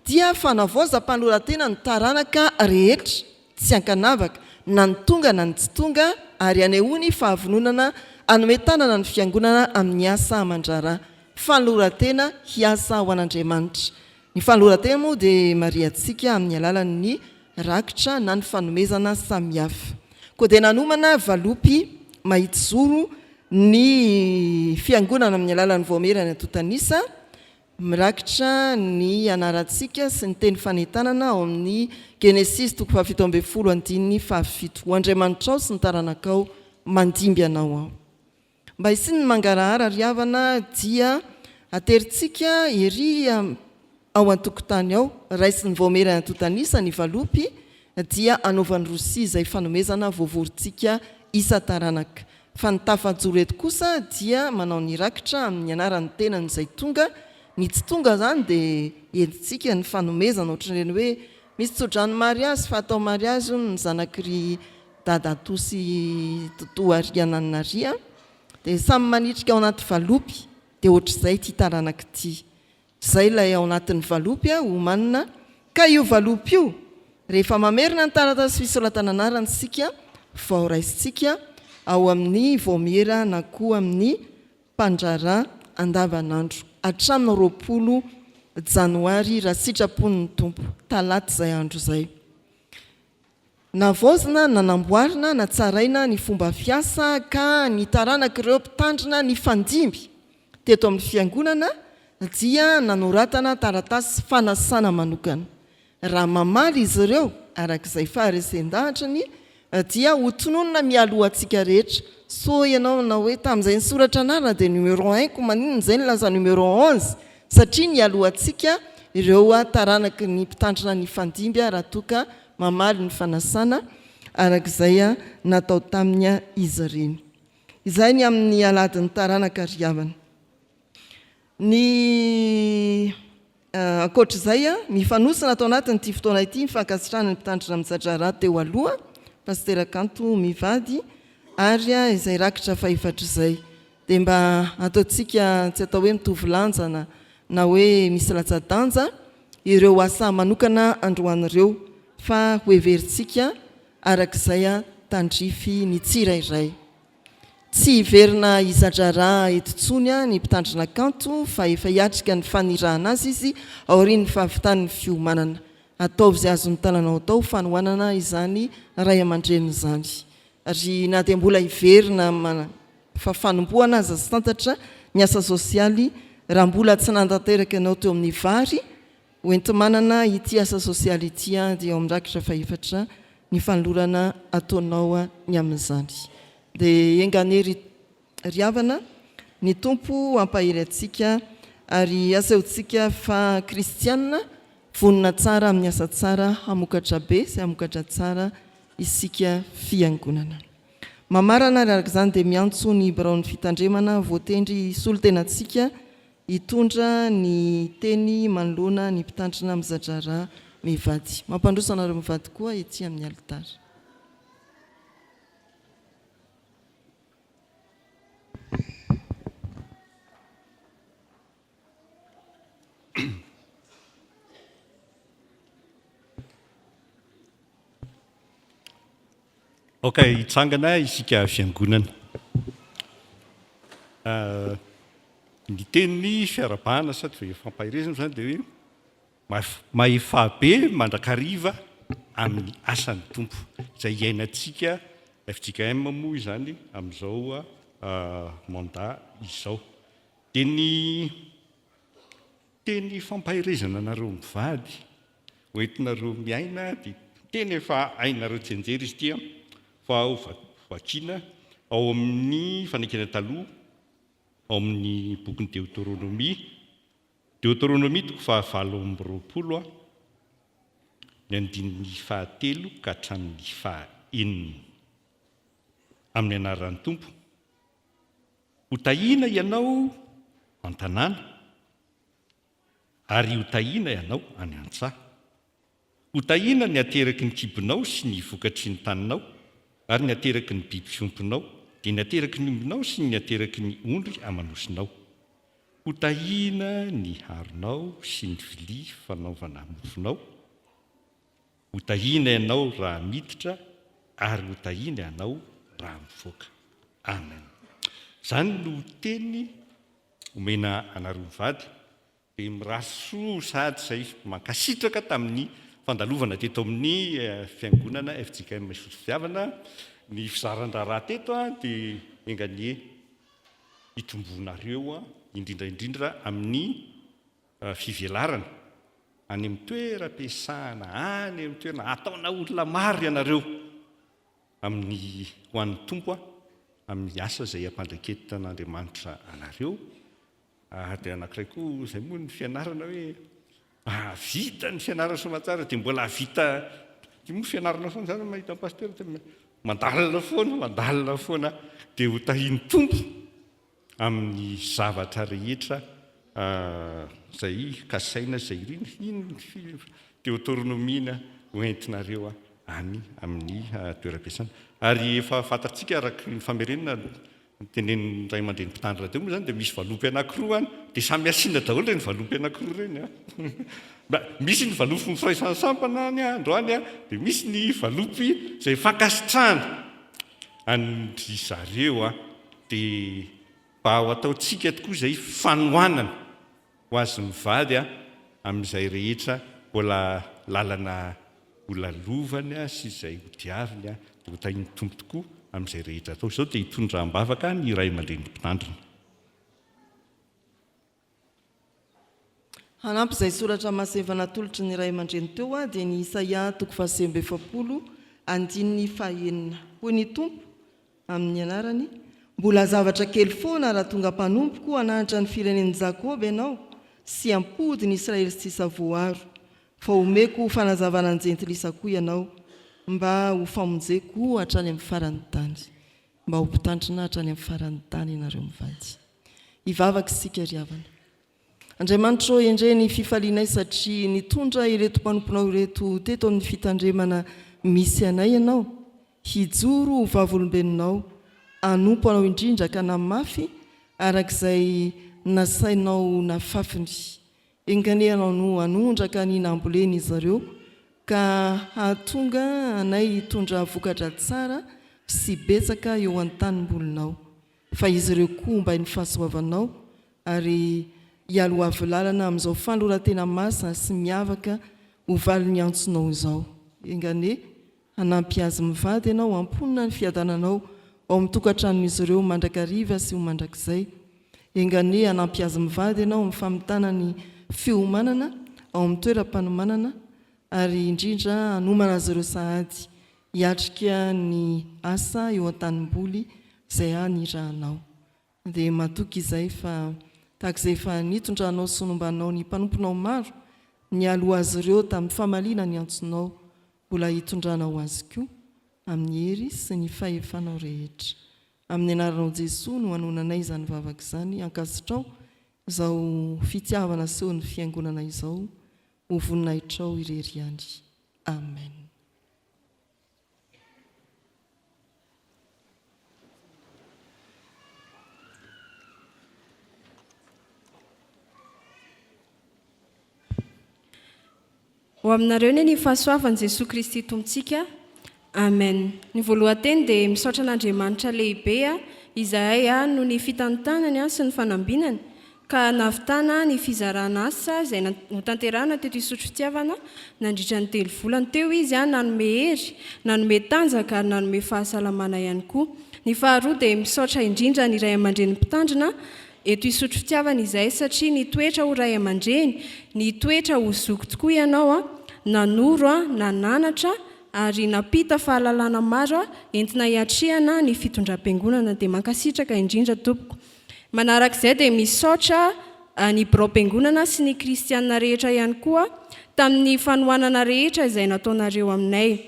dia fanavaozam-panoratena ny taranaka rehetra. tsy ankanavaka, na ny tonga na ny tsy tonga, ary anehoany fahavononana hanome tanana ny Fiangonana amin'ny asa aman-draharaha, fanoloran-tena hiasa ho an'Andriamanitra. Ny fanoloran-tena moa dia marihantsika amin'ny alalan'ny rakitra na ny fanomezana samihafa. Koa dia nanomana valopy mahitsizoro ny Fiangonana amin'ny alalan'ny Vaomiera ny antontan'isa, Mirakitra ny anarantsika sy ny teny fanentanana ao amin'ny Genesisy toko faha-17 andininy faha-7, Ho Andriamanitrao sy ny taranakao mandimby anao Aho. Mba hisian'ny mangarahara ry havana dia aterintsika ery ao an-tokotany ao, raisin'ny vaomiera antontan'isa ny valopy dia anaovan'i Rosia izay fanomezana voavorintsika isan-taranaka. Fa ny tafajoro eto kosa dia manao ny rakitra amin'ny anaran'ny tenany izay tonga, ny tsy tonga izany dia entintsika ny fanomezana ohatran'ireny hoe misy tsodrano mariazy fa atao mariazy hono ny zanak'i ry dadatoa sy totoa Ariananina ary a! dia samy manitrika ao anaty valopy dia ohatr'izay ity taranaka ity. Izay ilay ao anatin'ny valopy omanina ka io valopy io rehefa mamerina ny taratasy fisoratana anarana isika vao raisintsika ao amin'ny vaomiera na koa amin'ny mpandraharaha andavanandro hatramin'ny 20 janoary raha sitrapon'ny Tompo, talata izay andro izay. Navaozina, nanamboarina, natsaraina ny fomba fiasa ka ny taranak'ireo mpitandrina nifandimby teto amin'ny Fiangonana dia nanoratana taratasy fanasana manokana. Raha mamaly izy ireo araka izay faharesen-dahatrany dia ho tononina mialoha antsika rehetra. Sao ianao manao hoe tamin'izay nisoratra anarana dia numéro un ko maninona izay no lasa numéro 11? Satria nialoha antsika ireo taranaky ny mpitandrina nifandimby raha toa ka mamaly ny fanasana araka izay natao taminy izy ireny. Izay ny amin'ny alahadin'ny taranaka ry havana. Ny ankoatra izay, mifanosona ato anatin'ity fotoana ity ny fankasitrahana ny mpitandrina mitsa-draharaha teo aloha, Pasitera Kanto mivady, ary izay rakitra fahefatra izay. Dia mba ataontsika tsy atao hoe mitovy lanja na na hoe misy latsa-danja ireo asa manokana androany ireo fa hoheverintsika araka izay tandrify ny tsirairay. Tsy hiverina hiza-draharaha eto intsony ny mpitandrina kanto fa efa hiatrika ny fanirahana azy izy aorian'ny fahavitan'ny fiomanana. Ataovy izay azon'ny tananao atao ho fanohanana izany ray aman-dreny izany. Ary na dia mbola hiverina fa fanombohana aza santatra ny asa sosialy Raha mbola tsy nanatanteraka ianao teo amin'ny vary hoenti-manana ity asa sosialy ity dia ao amin'ny rakitra fahefatra ny fanolorana ataonao ny amin'izany. Dia enga anie ry Ry havana, ny Tompo hampahery antsika ary asehontsika fa kristiana vonona tsara amin'ny asa tsara hamokatra be sy hamokatra tsara isika fiangonana. Mamarana ary araka izany dia miantso ny biraon'ny fitandremana voatendry hisolo tena antsika hitondra ny teny manoloana ny mpitandrina mizadraharaha mivady. Mampandroso anareo mivady koa ety amin'ny alitara. Aoka hitsangana isika fiangonana. Ny teny fiarahabana sady fampaherezana izany dia hoe Mahefa be mandrakariva amin'ny asan'ny Tompo izay iainantsika fjkm moa izany amin'izao mandat izao. Dia ny teny fampaherezana anareo mivady ho entinareo miaina dia teny efa hainareo tsianjery izy ity fa ho vakiana ao amin'ny fanekena taloha ao amin'ny bokin'ny Deoteronomia Deoteronomia toko fahavalo amby roapolo ny andininy fahatelo ka hatramin'ny fahaenina. Amin'ny anaran'ny Tompo, Hotahiana ianao an-tanàna, ary hotahiana ianao any an-tsaha. Hotahiana ny ateraky ny kibonao sy ny vokatry ny taninao, ary ny ateraky ny biby fiompinao, dia ny ateraky ny ombinao sy ny ateraky ny ondry aman'osinao. Hotahiana ny haronao sy ny vilia fanaovana mofonao. Hotahiana ianao raha miditra, ary hotahiana ianao raha mivoaka. Amen. Izany no teny omena anareo mivady. Dia mirary soa sahady izay mankasitraka tamin'ny fandalovana teto amin'ny fiangonana fjkm Isotry Fitiavana ny fizaran-draharaha teto dia enga anie hitomboanareo indrindra indrindra amin'ny fivelarana any amin'ny toeram-piasana any amin'ny toerana ataona olona maro ianareo amin'ny ho an'ny Tompo amin'ny asa izay ampandraiketan'Andriamanitra anareo. Ary dia anankiray koa izay moa ny fianarana hoe hahavita ny fianarana soamantsara dia mbola hahavita ity moa fianarana foana izany mahita ny pasitera dia mandalina foana mandalina foana dia ho tahian'ny Tompo amin'ny zavatra rehetra izay kasaina izay irina iny ny deoteronomia ho entinareo any amin'ny toeram-piasana ary efa fantatsika araka ny famerenana Ny tenenin'ny ray aman-dreny mpitandrina teo moa izany dia misy valopy anankiroa any, dia samy asiana daholo ireny valopy anankiroa ireny an. Mba misy ny valopy ny firaisan'ny sampana any androany an, dia misy ny valopy izay fankasitrahana an-dry zareo an. Dia mba ho ataontsika tokoa izay fanohanana ho azy mivady amin'izay rehetra mbola lalana ho lalovany sy izay ho diaviny dia ho tahin'ny Tompo tokoa amin'izay rehetra atao. Izao dia hitondra am-bavaka ny ray aman-dreny mpitandrina. Hanampy izay soratra masina efa natolotry ny ray aman-dreny teo dia ny Isaia toko faha-49 andininy fahenina. Hoy ny Tompo, Amin'ny anarany. Mbola zavatra kely foana raha tonga mpanompoko hananatra ny firenen'i Jakoba ianao sy hampody ny Israely sisa voaro, fa homeko ho fanazavana ny jentilisa koa ianao, mba ho famonjeko hatrany amin'ny faran'ny tany. Mba ho mpitandrina hatrany amin'ny faran'ny tany ianareo mivady. Hivavaka isika ry havana. Andriamanitra ô, endrey ny fifalianay satria nitondra ireto mpanomponao ireto teto amin'ny fitandremana misy anay Ianao, hijoro ho vavolombelonao, hanompo Anao indrindra ka namafy araka izay nasainao nafafiny. Enga anie Ianao no hanondraka ny nambolen'izy ireo ka hahatonga anay hitondra vokatra tsara sy betsaka eo an-tanimbolinao. Fa izy ireo koa hombain'ny fahasoavanao ary hialoavy lalana amin'izao fanoloran-tena masina sy miavaka ho valin'ny antsonao izao. Enga anie hanampy azy mivady Ianao hamponina ny fiadananao ao amin'ny tokantranon'izy ireo mandrakariva sy ho mandrakizay. Enga anie hanampy azy mivady Ianao amin'ny famitana ny fiomanana ao amin'ny toeram-panomanana ary indrindra hanomana azy ireo sahady hiatrika ny asa eo an-tanimboly izay hanirahanao. Dia matoky izahay fa tahaka izay efa nitondranao sy nombanao ny mpanomponao maro nialoha azy ireo tamin'ny famaliana ny antsonao, mbola hitondranao azy koa amin'ny hery sy ny fahefanao rehetra. Amin'ny anaranao Jesoa no anonanay izany vavaka izany, ankasitrao izao fitiavana asehon'ny Fiangonana izao ho voninahitrao irery ihany. Amen. Ho aminareo anie ny fahasoavan'i Jesoa Kristy Tompontsika. Amen. Ny voalohan-teny dia misaotra an'Andriamanitra lehibe izahay noho ny fitantanany sy ny fanambinany ka nahavitana ny fizarana asa izay notanterahina teto Isotry Fitiavana nandritra ny telo volana. Teo izy nanome hery, nanome tanjaka ary nanome fahasalamana ihany koa. Ny faharoa dia misaotra indrindra ny ray aman-dreny mpitandrina Eto Isotry Fitiavana izahay satria nitoetra ho ray aman-dreny, nitoetra ho zoky tokoa ianao an, nanoro an, nananatra ary nampita fahalalana maro entina hiatrehana ny fitondram-piangonana dia mankasitraka indrindra tompoko. Manarak'izay dia misaotra ny biraom-piangonana sy ny kristiana rehetra ihany koa tamin'ny fanohanana rehetra izay nataonareo aminay.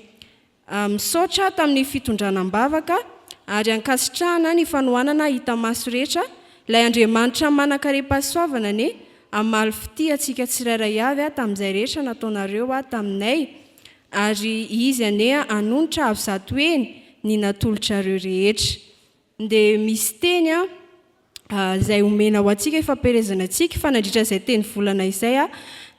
Misaotra tamin'ny fitondrana am-bavaka ary ankasitrahana ny fanohanana hita maso rehetra, ilay Andriamanitra manan-karem-pahasoavana anie hamaly fitia antsika tsirairay avy tamin'izay rehetra nataonareo taminay ary Izy anie hanonitra avo zatoheny ny natolotrareo rehetra. Dia misy teny izay omena ho antsika hifampielezana antsika fa nandritra izay teny volana izay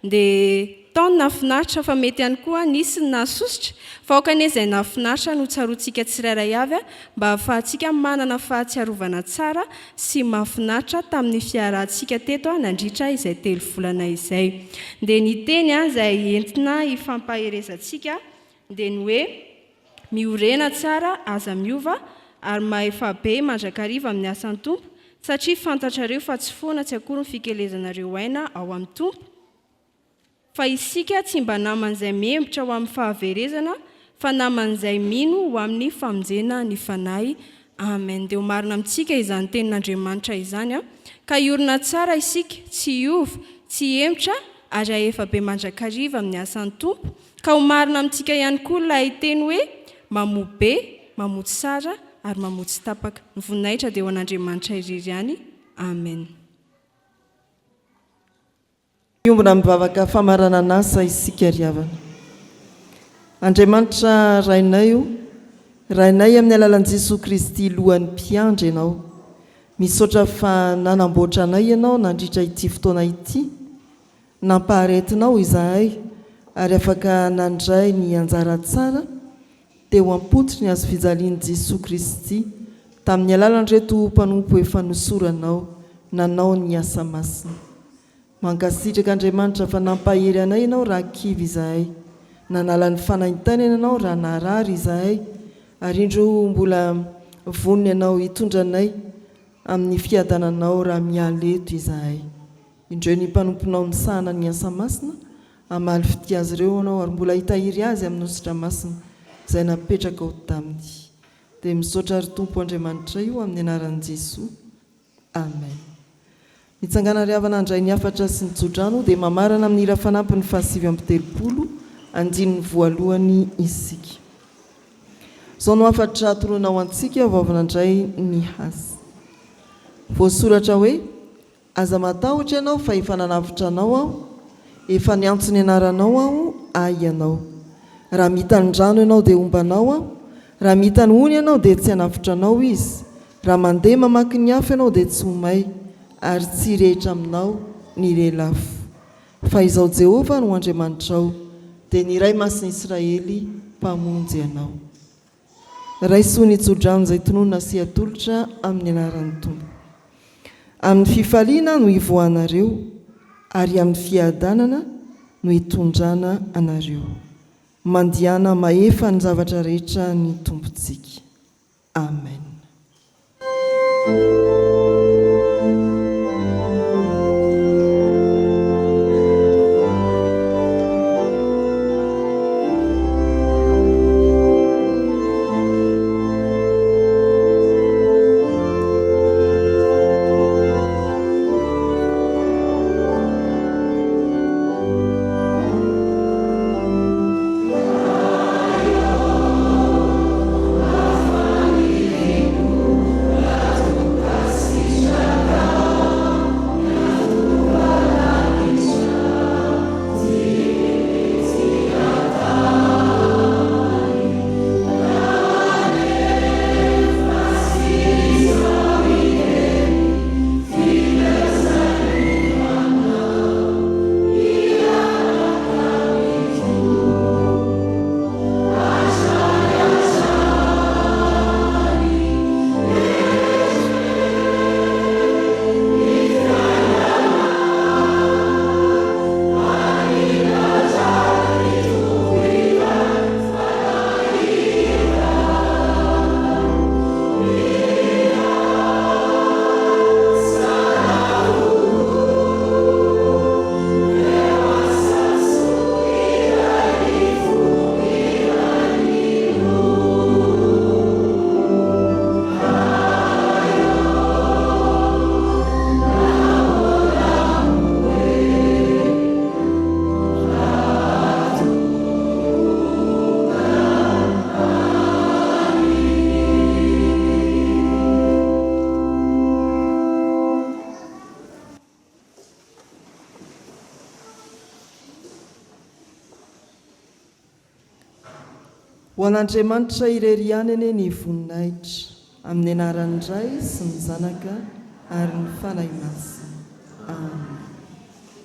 dia tao ny nahafinaritra fa mety ihany koa nisy ny nahasosotra fa aoka anie izay nahafinaritra no tsaroantsika tsirairay avy mba hahafahantsika manana fahatsiarovana tsara sy mahafinaritra tamin'ny fiarahantsika teto nandritra izay telo volana izay. Dia ny teny izay entina hifampaherezantsika dia ny hoe. Miorena tsara, aza miova, ary mahefa be mandrakariva amin'ny asan'ny Tompo, satria fantatrareo fa tsy foana tsy akory ny fikelezanareo aina ao amin'ny Tompo, fa isika tsy mba naman'izay miembotra ho amin'ny fahaverezana, fa naman'izay mino ho amin'ny famonjena ny fanahy. Amen. Dia ho marina amintsika izany tenin'Andriamanitra izany, ka hiorina tsara isika, tsy hiova, tsy hihemotra, ary hahefa be mandrakariva amin'ny asan'ny Tompo, Ka ho marina amintsika ihany koa ilay teny hoe mamoa be, mamoa tsara ary mamoa tsy tapaka. Ny voninahitra dia ho an'Andriamanitra irery ihany. Amen. Hiombona amin'ny vavaka famaranan'asa isika ry havana. Andriamanitra Rainay o, Rainay amin'ny alalan'i Jesoa Kristy Lohan'ny Mpiandry Ianao. Misaotra fa nanamboatra anay Ianao nandritra ity fotoana ity. Nampaharetinao izahay ary afaka nandray ny anjara tsara teo am-pototry ny hazofijalian'i Jesoa Kristy tamin'ny alalan'ireto mpanompo efa nosoranao nanao ny asa masina. Mankasitraka Andriamanitra fa nampahery anay Ianao raha kivy izahay, nanala ny fanaintainana Ianao raha narary izahay ary indro mbola vonona Ianao hitondra anay amin'ny fiadananao raha miala eto izahay. Indreo ny mpanomponao misahana ny asa masina, hamaly fitia azy ireo Ianao ary mbola hitahiry azy amin'ny hosotra masina izay napetrakao taminy. Dia misaotra ry Tompo Andriamanitray o amin'ny anaran'i Jesoa. Amen. Mitsangàna ry havana handray ny hafatra sy ny tsodrano dia mamarana amin'ny hira fanampiny faha 39 andininy voalohany isika. Izao no hafatra toroina ho antsika vao avy nandray ny hasy. Voasoratra hoe Aza matahotra ianao fa efa nanavotra anao Aho, efa niantso ny anaranao Aho, Ahy ianao. Raha mita ny rano ianao dia homba anao Aho, raha mita ny ony ianao dia tsy hanafotra anao izy, raha mandeha mamaky ny afo ianao dia tsy ho may, ary tsy hirehitra aminao ny lelafo. Fa Izaho Jehovah no Andriamanitrao, dia ny Iray Masin'ny Israely, Mpamonjy anao. Raiso ny tsodrano izay tononina sy atolotra amin'ny anaran'ny Tompo. Amin'ny fifaliana no hivoahanareo, ary amin'ny fiadanana no hitondrana anareo. Mandehana mahefa ny zavatra rehetra ny Tompontsika. Amen. Ho an'Andriamanitra irery ihany anie ny voninahitra, amin'ny anaran'ny Ray sy ny Zanaka ary ny Fanahy Masina. Amen.